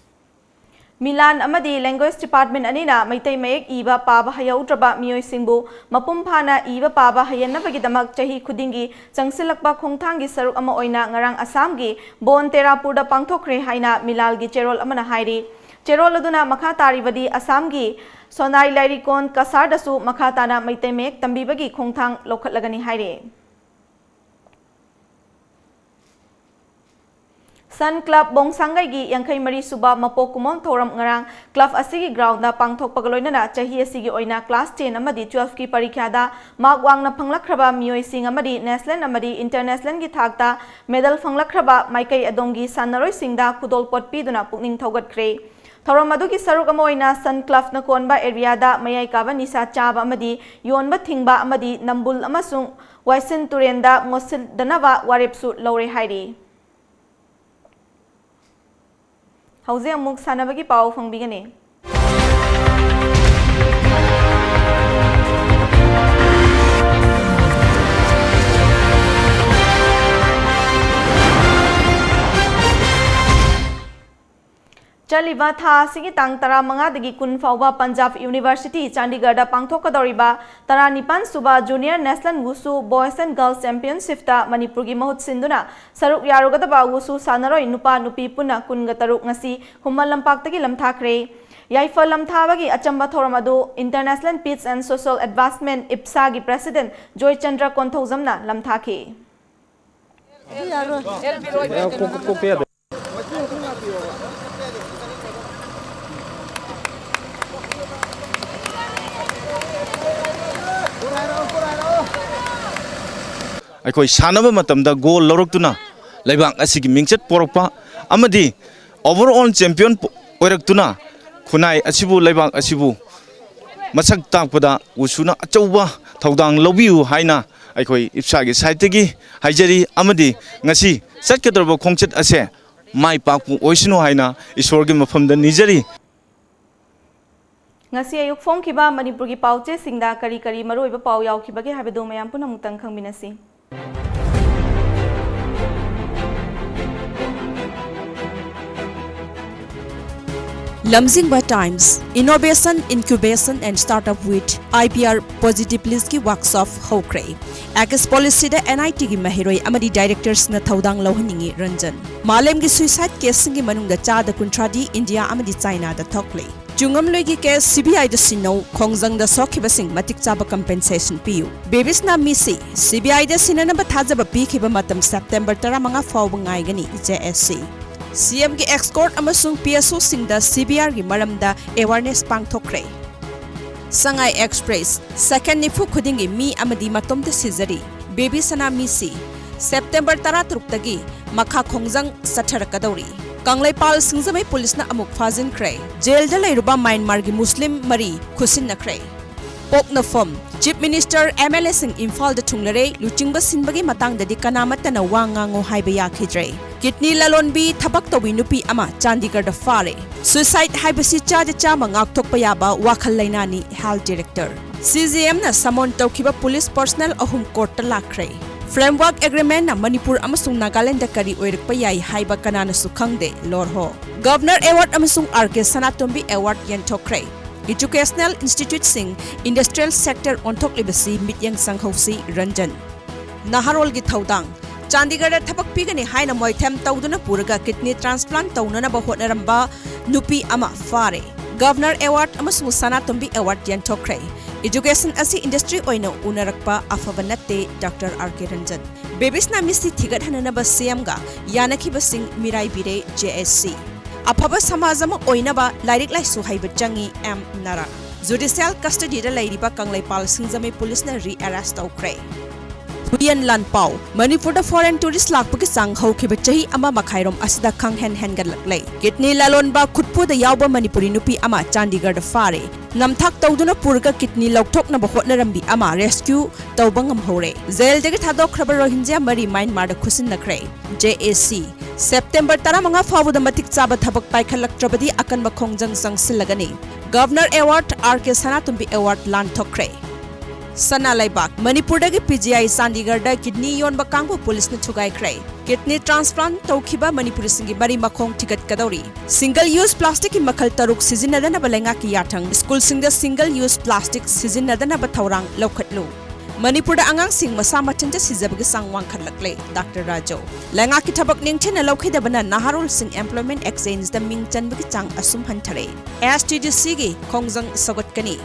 Milan ꯑꯃꯗꯤ Language Department ꯑꯅꯤꯅ ꯃꯩꯇꯩ ꯃꯌꯦꯛ ꯏꯕ ꯄꯥꯕ ꯍꯩꯍꯧꯗ꯭ꯔꯕ ꯃꯤꯑꯣꯏꯁꯤꯡꯕꯨ ꯃꯄꯨꯡ ꯐꯥꯅ ꯏꯕ ꯄꯥꯕ ꯍꯩꯍꯟꯅꯕꯒꯤꯗꯃꯛ ꯆꯍꯤ ꯈꯨꯗꯤꯡꯒꯤ ꯆꯪꯁꯤꯜꯂꯛꯄ ꯈꯣꯡꯊꯥꯡꯒꯤ ꯁꯔꯨꯛ ꯑꯃ ꯑꯣꯏꯅ ꯉꯔꯥꯡ ꯑꯁꯥꯝꯒꯤ ꯕꯣꯟ ꯇꯦꯔꯥꯄꯨꯔꯗ ꯄꯥꯡꯊꯣꯛꯈ꯭ꯔꯦ ꯍꯥꯏꯅ ꯃꯤꯂꯥꯜꯒꯤ ꯆꯦꯔꯣꯜ ꯑꯃꯅ ꯍꯥꯏꯔꯤ꯫ ꯆꯦꯔꯣꯜ ꯑꯗꯨꯅ ꯃꯈꯥ ꯇꯥꯔꯤꯕꯗꯤ ꯑꯁꯥꯝꯒꯤ ꯁꯣꯅꯥꯏ ꯂꯥꯏꯔꯤꯀꯣꯟ ꯀꯁꯥꯔꯗꯁꯨ ꯃꯈꯥ ꯇꯥꯅ ꯃꯩꯇꯩ ꯃꯌꯦꯛ ꯇꯝꯕꯤꯕꯒꯤ ꯈꯣꯡꯊꯥꯡ ꯂꯧꯈꯠꯂꯒꯅꯤ ꯍꯥꯏꯔꯤ꯫ Sun Club ꯕꯣꯡꯁꯥꯡꯒꯩꯒꯤ ꯌꯥꯡꯈꯩ ꯃꯔꯤ ꯁꯨꯕ ꯃꯄꯣꯛ ꯀꯨꯝꯑꯣꯟ ꯊꯧꯔꯝ ꯉꯔꯥꯡ club ꯑꯁꯤꯒꯤ groundꯗ ꯄꯥꯡꯊꯣꯛꯄꯒ ꯂꯣꯏꯅꯅ ꯆꯍꯤ ꯑꯁꯤꯒꯤ ꯑꯣꯏꯅ class ten ꯑꯃꯗꯤ twelveꯀꯤ ꯄꯔꯤꯈ꯭ꯌꯥꯗ mark ꯋꯥꯡꯅ ꯐꯪꯂꯛꯈ꯭ꯔꯕ ꯃꯤꯑꯣꯏꯁꯤꯡ ꯑꯃꯗꯤ national ꯑꯃꯗꯤ internationalꯒꯤ ꯊꯥꯛꯇ medal ꯐꯪꯂꯛꯈ꯭ꯔꯕ ꯃꯥꯏꯀꯩ ꯑꯗꯣꯝꯒꯤ ꯁꯥꯟꯅꯔꯣꯏꯁꯤꯡꯗ ꯈꯨꯗꯣꯜꯄꯣꯠ ꯄꯤꯗꯨꯅ ꯄꯨꯛꯅꯤꯡ ꯊꯧꯒꯠꯈ꯭ꯔꯦ꯫ ꯊꯧꯔꯝ ꯑꯗꯨꯒꯤ ꯁꯔꯨꯛ ꯑꯃ ꯑꯣꯏꯅ Sun Clubꯅ ꯀꯣꯟꯕ areaꯗ ꯃꯌꯥꯏ ꯀꯥꯕ ꯅꯤꯁꯥ ꯆꯥꯕ ꯑꯃꯗꯤ ꯌꯣꯟꯕ ꯊꯤꯡꯕ ꯑꯃꯗꯤ ꯅꯝꯕꯨꯜ ꯑꯃꯁꯨꯡ ꯋꯥꯏꯁꯤꯟ ꯇꯨꯔꯦꯟꯗ ꯃꯣꯠꯁꯤꯟꯗꯅꯕ ꯋꯥꯔꯦꯞꯁꯨ ꯂꯧꯔꯦ ꯍꯥꯏꯔꯤ꯫ ꯍꯧꯖꯤꯛ ꯑꯃꯨꯛ ꯁꯥꯟꯅꯕꯒꯤ ꯄꯥꯎ ꯐꯪꯕꯤꯒꯅꯤ꯫ ꯆꯠꯂꯤꯕ ꯊꯥ ꯑꯁꯤꯒꯤ ꯇꯥꯡ ꯇꯔꯥꯃꯉꯥꯗꯒꯤ ꯀꯨꯟ ꯐꯥꯎꯕ ꯄꯟꯖꯥꯕ ꯌꯨꯅꯤꯚꯔꯁꯤꯇꯤ ꯆꯥꯟꯗꯤꯒꯔꯗ ꯄꯥꯡꯊꯣꯛꯀꯗꯧꯔꯤꯕ ꯇꯔꯥꯅꯤꯄꯥꯟ ꯁꯨꯕ Junior National Wushu Boys and Girls Championshipꯇ ꯃꯅꯤꯄꯨꯔꯒꯤ ꯃꯍꯨꯠ ꯁꯤꯟꯗꯨꯅ ꯁꯔꯨꯛ ꯌꯥꯔꯨꯒꯗꯕ ꯋꯨꯁꯨ ꯁꯥꯟꯅꯔꯣꯏ ꯅꯨꯄꯥ ꯅꯨꯄꯤ ꯄꯨꯟꯅ ꯀꯨꯟꯒ ꯇꯔꯨꯛ ꯉꯁꯤ ꯈꯨꯃꯟ ꯂꯝꯄꯥꯛꯇꯒꯤ ꯂꯝꯊꯥꯈ꯭ꯔꯦ꯫ ꯌꯥꯏꯐ ꯂꯝꯊꯥꯕꯒꯤ ꯑꯆꯝꯕ ꯊꯧꯔꯝ ꯑꯗꯨ International Peace and Social Advancement, ꯏꯞꯁꯥꯒꯤ president Joychandra ꯀꯣꯟꯊꯧꯖꯝꯅ ꯂꯝꯊꯥꯈꯤ꯫ ꯑꯩꯈꯣꯏ ꯁꯥꯟꯅꯕ ꯃꯇꯝꯗ ꯒꯣꯜ ꯂꯧꯔꯛꯇꯨꯅ ꯂꯩꯕꯥꯛ ꯑꯁꯤꯒꯤ ꯃꯤꯡꯆꯠ ꯄꯣꯔꯛꯄ ꯑꯃꯗꯤ overall champion ꯑꯣꯏꯔꯛꯇꯨꯅ ꯈꯨꯟꯅꯥꯏ ꯑꯁꯤꯕꯨ, ꯂꯩꯕꯥꯛ ꯑꯁꯤꯕꯨ ꯃꯁꯛ ꯇꯥꯛꯄꯗ ꯋꯨꯁꯨꯅ ꯑꯆꯧꯕ ꯊꯧꯗꯥꯡ ꯂꯧꯕꯤꯌꯨ ꯍꯥꯏꯅ ꯑꯩꯈꯣꯏ ꯏꯞꯁꯥꯒꯤ ꯁꯥꯏꯠꯇꯒꯤ ꯍꯥꯏꯖꯔꯤ꯫ ꯑꯃꯗꯤ ꯉꯁꯤ ꯆꯠꯀꯗꯧꯔꯤꯕ ꯈꯣꯡꯆꯠ ꯑꯁꯦ ꯃꯥꯏ ꯄꯥꯛꯄ ꯑꯣꯏꯁꯅꯨ ꯍꯥꯏꯅ ꯏꯁꯣꯔꯒꯤ ꯃꯐꯝꯗ ꯅꯤꯖꯔꯤ꯫ ꯉꯁꯤ ꯑꯌꯨꯛ ꯐꯣꯡꯈꯤꯕ ꯃꯅꯤꯄꯨꯔꯒꯤ ꯄꯥꯎꯆꯦꯁꯤꯡꯗ ꯀꯔꯤ ꯀꯔꯤ ꯃꯔꯨꯑꯣꯏꯕ ꯄꯥꯎ ꯌꯥꯎꯈꯤꯕꯒꯦ ꯍꯥꯏꯕꯗꯨ ꯃꯌꯥꯝ ꯄꯨꯝꯅꯃꯛꯇꯪ ꯈꯪꯃꯤꯟꯅꯁꯤ꯫ Lamjingba Times, Innovation, Incubation and Startup with I P R Positivist ꯀꯤ workshop ꯍꯧꯈ꯭ꯔꯦ꯫ Act Policy the N I T ꯒꯤ ꯃꯍꯩꯔꯣꯏ ꯑꯃꯗꯤ directors ꯅ ꯊꯧꯗꯥꯡ ꯂꯧꯍꯟꯅꯤꯡꯏ, ꯔꯟꯖꯟ꯫ ꯃꯥꯂꯦꯝꯒꯤ suicide case ꯁꯤꯡꯒꯤ ꯃꯅꯨꯡꯗ ꯆꯥꯗ ꯀꯨꯟꯊ꯭ꯔꯥꯗꯤ ꯏꯟꯗꯤꯌꯥ ꯑꯃꯗꯤ ꯆꯥꯏꯅꯥꯗ ꯊꯣꯛꯂꯦ꯫ ꯆꯨꯡꯉꯝꯂꯣꯏꯒꯤ case C B I ꯗ ꯁꯤꯟꯅꯧ, ꯈꯣꯡꯖꯪꯗ ꯁꯣꯛꯈꯤꯕꯁꯤꯡ ꯃꯇꯤꯛ ꯆꯥꯕ compensation ꯄꯤꯌꯨ꯫ ꯕꯦꯕꯤꯁꯅꯥ ꯃꯤꯁꯤ, C B I ꯗ ꯁꯤꯟꯅꯅꯕ ꯊꯥꯖꯕ ꯄꯤꯈꯤꯕ ꯃꯇꯝ September ꯇꯔꯥꯃꯉꯥ ꯐꯥꯎꯕ ꯉꯥꯏꯒꯅꯤ, J S C꯫ C M ꯒꯤ ex court ꯑꯃꯁꯨꯡ P S O ꯁꯤꯡꯗ C B R ꯒꯤ ꯃꯔꯝꯗ awareness ꯄꯥꯡꯊꯣꯛꯈ꯭ꯔꯦ꯫ Sangai Express, second ꯅꯤꯐꯨ ꯈꯨꯗꯤꯡꯒꯤ ꯃꯤ ꯑꯃꯗꯤ ꯃꯇꯣꯝꯇ ꯁꯤꯖꯔꯤ꯫ ꯕꯦꯕꯤꯁꯅꯥ ꯃꯤꯁꯤ, September ꯇꯔꯥꯇꯔꯨꯛꯇꯒꯤ ꯃꯈꯥ ꯈꯣꯡꯖꯪ ꯆꯠꯊꯔꯛꯀꯗꯧꯔꯤ꯫ ꯀꯪꯂꯩꯄꯥꯜ ꯁꯤꯡꯖꯃꯩ ꯄꯨꯂꯤꯁꯅ ꯑꯃꯨꯛ ꯐꯥꯖꯤꯟꯈ꯭ꯔꯦ꯫ ꯖꯦꯜꯗ ꯂꯩꯔꯨꯕ ꯃ꯭ꯌꯥꯟꯃꯥꯔꯒꯤ ꯃꯨꯁꯂꯤꯝ ꯃꯔꯤ ꯈꯨꯠꯁꯤꯟꯅꯈ꯭ꯔꯦ꯫ ꯄꯣꯛꯅꯐꯝ, Chief Minister, M L A ꯁꯤꯡ ꯏꯝꯐꯥꯜꯗ ꯊꯨꯡꯂꯔꯦ, ꯂꯨꯆꯤꯡꯕ ꯁꯤꯟꯕꯒꯤ ꯃꯇꯥꯡꯗꯗꯤ ꯀꯅꯥꯃꯠꯇꯅ ꯋꯥ ꯉꯥꯡꯉꯣ ꯍꯥꯏꯕ ꯌꯥꯈꯤꯗ꯭ꯔꯦ꯫ Kidney ꯂꯂꯣꯟꯕꯤ, ꯊꯕꯛ ꯇꯧꯕꯤ ꯅꯨꯄꯤ ꯑꯃ ꯆꯥꯟꯗꯤꯒꯔꯗ ꯐꯥꯔꯦ꯫ Suicide ꯍꯥꯏꯕꯁꯤ ꯆꯥꯗ ꯆꯥꯝꯃ ꯉꯥꯛꯊꯣꯛꯄ ꯌꯥꯕ ꯋꯥꯈꯜ ꯂꯩꯅꯥꯅꯤ, Health Director꯫ C J M ꯅ summon ꯇꯧꯈꯤꯕ ꯄꯨꯂꯤꯁ personnel ꯑꯍꯨꯝ court ꯇ ꯂꯥꯛꯈ꯭ꯔꯦ꯫ Framework Agreement ꯅ ꯃꯅꯤꯄꯨꯔ ꯑꯃꯁꯨꯡ ꯅꯥꯒꯥꯂꯦꯟꯗ ꯀꯔꯤ ꯑꯣꯏꯔꯛꯄ ꯌꯥꯏ ꯍꯥꯏꯕ ꯀꯅꯥꯅꯁꯨ ꯈꯪꯗꯦ, ꯂꯣꯔꯍꯣ꯫ Governor Award ꯑꯃꯁꯨꯡ ꯑꯥꯔ ꯀꯦ ꯁꯅꯥꯇꯣꯝꯕꯤ Award ꯌꯦꯟꯊꯣꯛꯈ꯭ꯔꯦ꯫ Educational institute ꯁꯤꯡ industrial sector ꯑꯣꯟꯊꯣꯛꯂꯤꯕꯁꯤ ꯃꯤꯠꯌꯦꯡ ꯆꯪꯍꯧꯁꯤ, ꯔꯟꯖꯟ꯫ ꯅꯍꯥꯔꯣꯜꯒꯤ ꯊꯧꯗꯥꯡ꯫ ꯆꯥꯟꯗꯤꯒꯔꯗ ꯊꯕꯛ ꯄꯤꯒꯅꯤ ꯍꯥꯏꯅ ꯃꯣꯏꯊꯦꯝ ꯇꯧꯗꯨꯅ ꯄꯨꯔꯒ kidney transplant ꯇꯧꯅꯅꯕ ꯍꯣꯠꯅꯔꯝꯕ ꯅꯨꯄꯤ ꯑꯃ ꯐꯥꯔꯦ꯫ Governor Award ꯑꯃꯁꯨꯡ ꯁꯅꯥꯇꯣꯝꯕꯤ Award ꯌꯦꯟꯊꯣꯛꯈ꯭ꯔꯦ꯫ Education ꯑꯁꯤ industry ꯑꯣꯏꯅ ꯎꯅꯔꯛꯄ ꯑꯐꯕ ꯅꯠꯇꯦ, ꯗꯥꯛꯇꯔ ꯑꯥꯔ ꯀꯦ ꯔꯟꯖꯟ꯫ ꯕꯦꯕꯤꯁꯅꯥ ꯃꯤꯁꯤ ꯊꯤꯒꯠꯍꯟꯅꯅꯕ ꯁꯤ ꯑꯦꯝꯒ ꯌꯥꯅꯈꯤꯕꯁꯤꯡ ꯃꯤꯔꯥꯏꯕꯤꯔꯦ, ꯖꯦ ꯑꯦꯁ ꯁꯤ꯫ ꯑꯐꯕ ꯁꯃꯥꯖ ꯑꯃ ꯑꯣꯏꯅꯕ ꯂꯥꯏꯔꯤꯛ ꯂꯥꯏꯁꯨ ꯍꯩꯕ ꯆꯪꯏ, ꯑꯦꯝ ꯅꯥꯔꯥ꯫ Judicial custodyꯗ ꯂꯩꯔꯤꯕ ꯀꯪꯂꯩꯄꯥꯜ ꯁꯤꯡꯖꯃꯩ ꯄꯨꯂꯤꯁꯅ re-arrest ꯇꯧꯈ꯭ꯔꯦ꯫ ꯍꯨꯏꯌꯦꯟ ꯂꯥꯟꯄꯥꯎ꯫ ꯃꯅꯤꯄꯨꯔꯗ foreign tourist ꯂꯥꯛꯄꯒꯤ ꯆꯥꯡ ꯍꯧꯈꯤꯕ ꯆꯍꯤ ꯑꯃ ꯃꯈꯥꯏꯔꯣꯝ ꯑꯁꯤꯗ ꯈꯪꯍꯦꯟ ꯍꯦꯟꯒꯠꯂꯛꯂꯦ꯫ Kidney ꯂꯂꯣꯟꯕ ꯈꯨꯠꯄꯨꯗ ꯌꯥꯎꯕ ꯃꯅꯤꯄꯨꯔꯤ ꯅꯨꯄꯤ ꯑꯃ ꯆꯥꯟꯗꯤꯒꯔꯗ ꯐꯥꯔꯦ꯫ ꯅꯝꯊꯥꯛ ꯇꯧꯗꯨꯅ ꯄꯨꯔꯒ kidney ꯂꯧꯊꯣꯛꯅꯕ ꯍꯣꯠꯅꯔꯝꯕꯤ ꯑꯃ rescue ꯇꯧꯕ ꯉꯝꯍꯧꯔꯦ꯫ ꯖꯦꯜꯗꯒꯤ ꯊꯥꯗꯣꯛꯈ꯭ꯔꯕ ꯔꯣꯍꯤꯟꯖ꯭ꯌꯥ ꯃꯔꯤ ꯃ꯭ꯌꯥꯟꯃꯥꯔꯗ ꯈꯨꯠꯁꯤꯟꯅꯈ꯭ꯔꯦ꯫ ꯖꯦ ꯑꯦ ꯁꯤ꯫ September ꯇꯔꯥꯃꯉꯥ ꯐꯥꯎꯕꯗ ꯃꯇꯤꯛ ꯆꯥꯕ ꯊꯕꯛ ꯄꯥꯏꯈꯠꯂꯛꯇ꯭ꯔꯕꯗꯤ ꯑꯀꯟꯕ ꯈꯣꯡꯖꯪ ꯆꯪꯁꯤꯜꯂꯒꯅꯤ꯫ Governor Award ꯑꯥꯔ ꯀꯦ ꯁꯅꯥꯇꯣꯝꯕꯤ Award ꯂꯥꯟꯊꯣꯛꯈ꯭ꯔꯦ꯫ ꯁꯅꯥ ꯂꯩꯕꯥꯛ꯫ ꯃꯅꯤꯄꯨꯔꯗꯒꯤ ꯄꯤ ꯖꯤ ꯑꯥꯏ ꯆꯥꯟꯗꯤꯒꯔꯗ kidney ꯌꯣꯟꯕ ꯀꯥꯡꯕꯨ ꯄꯨꯂꯤꯁꯅ ꯊꯨꯒꯥꯏꯈ꯭ꯔꯦ꯫ Kidney transplant ꯇꯧꯈꯤꯕ ꯃꯅꯤꯄꯨꯔꯤꯁꯤꯡꯒꯤ ꯃꯔꯤ ꯃꯈꯣꯡ ꯊꯤꯒꯠꯀꯗꯧꯔꯤ꯫ Single use plasticꯀꯤ ꯃꯈꯜ ꯇꯔꯨꯛ ꯁꯤꯖꯤꯟꯅꯗꯅꯕ ꯂꯩꯉꯥꯛꯀꯤ ꯌꯥꯊꯪ꯫ Schoolꯁꯤꯡꯗ single use plastic ꯁꯤꯖꯤꯟꯅꯗꯅꯕ ꯊꯧꯔꯥꯡ ꯂꯧꯈꯠꯂꯨ꯫ ꯃꯅꯤꯄꯨꯔꯗ ꯑꯉꯥꯡꯁꯤꯡ ꯃꯁꯥ ꯃꯊꯟꯇ ꯁꯤꯖꯕꯒꯤ ꯆꯥꯡ ꯋꯥꯡꯈꯠꯂꯛꯂꯦ, ꯗꯥꯛꯇꯔ ꯔꯥꯖꯧ꯫ ꯂꯩꯉꯥꯛꯀꯤ ꯊꯕꯛ ꯅꯤꯡꯊꯤꯅ ꯂꯧꯈꯤꯗꯕꯅ ꯅꯍꯥꯔꯣꯜꯁꯤꯡ employment exchangeꯗ ꯃꯤꯡ ꯆꯟꯕꯒꯤ ꯆꯥꯡ ꯑꯁꯨꯝ ꯍꯟꯊꯔꯦ꯫ ꯑꯦꯁ ꯇꯤ ꯗꯤ ꯁꯤꯒꯤ ꯈꯣꯡꯖꯪ ꯁꯧꯒꯠꯀꯅꯤ꯫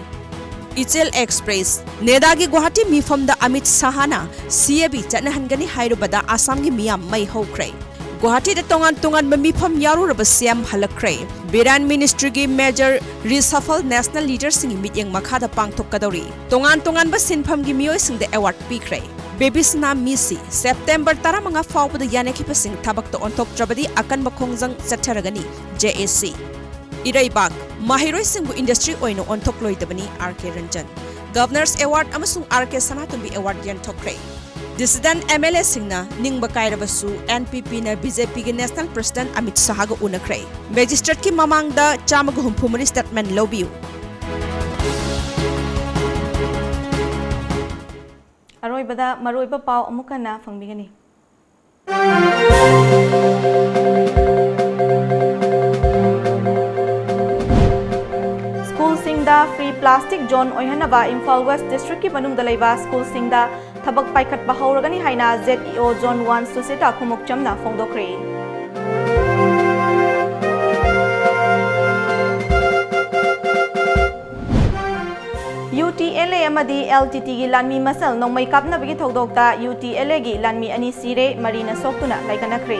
ꯏꯆꯦꯜ ꯑꯦꯛꯁꯄ꯭ꯔꯦꯁ꯫ ꯅꯦꯗꯥꯒꯤ ꯒꯨꯋꯥꯍꯥꯇꯤ ꯃꯤꯐꯝꯗ ꯑꯃꯤꯠ ꯁꯥꯍꯅ ꯁꯤ ꯑꯦ ꯕꯤ ꯆꯠꯅꯍꯟꯒꯅꯤ ꯍꯥꯏꯔꯨꯕꯗ ꯑꯁꯥꯝꯒꯤ ꯃꯤꯌꯥꯝ ꯃꯩ ꯍꯧꯈ꯭ꯔꯦ꯫ ꯒꯨꯋꯥꯍꯥꯇꯤꯗ ꯇꯣꯉꯥꯟ ꯇꯣꯉꯥꯟꯕ ꯃꯤꯐꯝ ꯌꯥꯎꯔꯨꯔꯕ ꯁꯤ ꯑꯦꯝ ꯍꯜꯂꯛꯈ꯭ꯔꯦ꯫ ꯕꯤꯔꯥꯟ ꯃꯤꯅꯤꯁꯇ꯭ꯔꯤꯒꯤ major reshuffle national leaderꯁꯤꯡꯒꯤ ꯃꯤꯠꯌꯦꯡ ꯃꯈꯥꯗ ꯄꯥꯡꯊꯣꯛꯀꯗꯧꯔꯤ꯫ ꯇꯣꯉꯥꯟ ꯇꯣꯉꯥꯟꯕ ꯁꯤꯟꯐꯝꯒꯤ ꯃꯤꯑꯣꯏꯁꯤꯡꯗ award ꯄꯤꯈ꯭ꯔꯦ꯫ ꯕꯦꯕꯤꯁꯅꯥ ꯃꯤꯁꯤ꯫ September ꯇꯔꯥꯃꯉꯥ ꯐꯥꯎꯕꯗ ꯌꯥꯅꯈꯤꯕꯁꯤꯡ ꯊꯕꯛꯇ ꯑꯣꯟꯊꯣꯛꯇ꯭ꯔꯕꯗꯤ ꯑꯀꯟꯕ ꯈꯣꯡꯖꯪ ꯆꯠꯊꯔꯒꯅꯤ, ꯖꯦ ꯑꯦ ꯁꯤ꯫ ꯏꯔꯩꯕꯥꯛ꯫ ꯃꯍꯩꯔꯣꯏꯁꯤꯡꯕꯨ industry ꯑꯣꯏꯅ ꯑꯣꯟꯊꯣꯛꯂꯣꯏꯗꯕꯅꯤ, ꯑꯥꯔ ꯀꯦ ꯔꯟꯖꯟ꯫ Governor's Award ꯑꯃꯁꯨꯡ ꯑꯥꯔ ꯀꯦ ꯁꯅꯥꯇꯣꯝꯕꯤ Award ꯌꯦꯟꯊꯣꯛꯈ꯭ꯔꯦ꯫ Dissident ꯑꯦꯝ ꯑꯦꯜ ꯑꯦꯁꯤꯡꯅ ꯅꯤꯡꯕ ꯀꯥꯏꯔꯕꯁꯨ, ꯑꯦꯟ ꯄꯤ ꯄꯤꯅ ꯕꯤ ꯖꯦ ꯄꯤꯒꯤ national president ꯑꯃꯤꯠ ꯁꯥꯍꯒ ꯎꯅꯈ꯭ꯔꯦ꯫ Magistrateꯀꯤ ꯃꯃꯥꯡꯗ ꯆꯥꯝꯃꯒ ꯍꯨꯝꯐꯨ ꯃꯔꯤ statement ꯂꯧꯕꯤꯌꯨ꯫ ꯑꯔꯣꯏꯕꯗ ꯃꯔꯨꯑꯣꯏꯕ ꯄꯥꯎ ꯑꯃꯨꯛ ꯍꯟꯅ ꯐꯪꯕꯤꯒꯅꯤ꯫ ꯁ꯭ꯀꯨꯜꯁꯤꯡꯗ free plastic zone ꯑꯣꯏꯍꯟꯅꯕ ꯏꯝꯐꯥꯜ ꯋꯦꯁ ꯗꯤꯁꯇ꯭ꯔꯤꯛꯀꯤ ꯃꯅꯨꯡꯗ ꯂꯩꯕ ꯁ꯭ꯀꯨꯜꯁꯤꯡꯗ ꯊꯕꯛ ꯄꯥꯏꯈꯠꯄ ꯍꯧꯔꯒꯅꯤ ꯍꯥꯏꯅ Z E O Zone One ꯁꯨꯁꯤꯇꯥ ꯈꯨꯃꯨꯛꯆꯝꯅ ꯐꯣꯡꯗꯣꯛꯈ꯭ꯔꯦ꯫ U T L A ꯑꯃꯗꯤ L T T ꯒꯤ ꯂꯥꯟꯃꯤ ꯃꯁꯦꯜ ꯅꯣꯡꯃꯩ ꯀꯥꯞꯅꯕꯒꯤ ꯊꯧꯗꯣꯛꯇ U T L A ꯒꯤ ꯂꯥꯟꯃꯤ ꯑꯅꯤ ꯁꯤꯔꯦ, ꯃꯔꯤꯅ ꯁꯣꯛꯇꯨꯅ ꯂꯥꯏꯀꯠꯅꯈ꯭ꯔꯦ꯫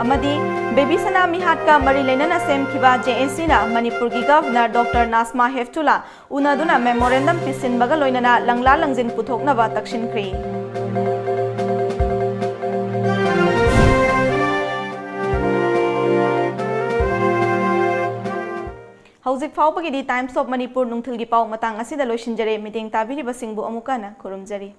ꯑꯃꯗꯤ ꯕꯦꯕꯤ ꯁꯅꯥ ꯃꯤꯍꯥꯠꯀ ꯃꯔꯤ ꯂꯩꯅꯅ ꯁꯦꯝꯈꯤꯕ J A C ꯅ ꯃꯅꯤꯄꯨꯔꯒꯤ ꯒꯚꯔꯅꯔ ꯗꯣꯛꯇꯔ ꯅꯥꯁꯃꯥ ꯍꯦꯞꯇꯨꯂꯥ ꯎꯅꯗꯨꯅ memorandum ꯄꯤꯁꯤꯟꯕꯒ ꯂꯣꯏꯅꯅ ꯂꯪꯂꯥ ꯂꯪꯖꯤꯟ ꯄꯨꯊꯣꯛꯅꯕ ꯇꯛꯁꯤꯟꯈ꯭ꯔꯦ꯫ ꯍꯧꯖꯤꯛ ꯐꯥꯎꯕꯒꯤꯗꯤ Times of Manipur ꯅꯨꯡꯊꯤꯜꯒꯤ ꯄꯥꯎ ꯃꯇꯥꯡ ꯑꯁꯤꯗ ꯂꯣꯏꯁꯤꯟꯖꯔꯦ꯫ ꯃꯤꯠꯌꯦꯡ ꯇꯥꯕꯤꯔꯤꯕꯁꯤꯡꯕꯨ ꯑꯃꯨꯛꯀ ꯍꯟꯅ ꯈꯨꯔꯨꯝꯖꯔꯤ꯫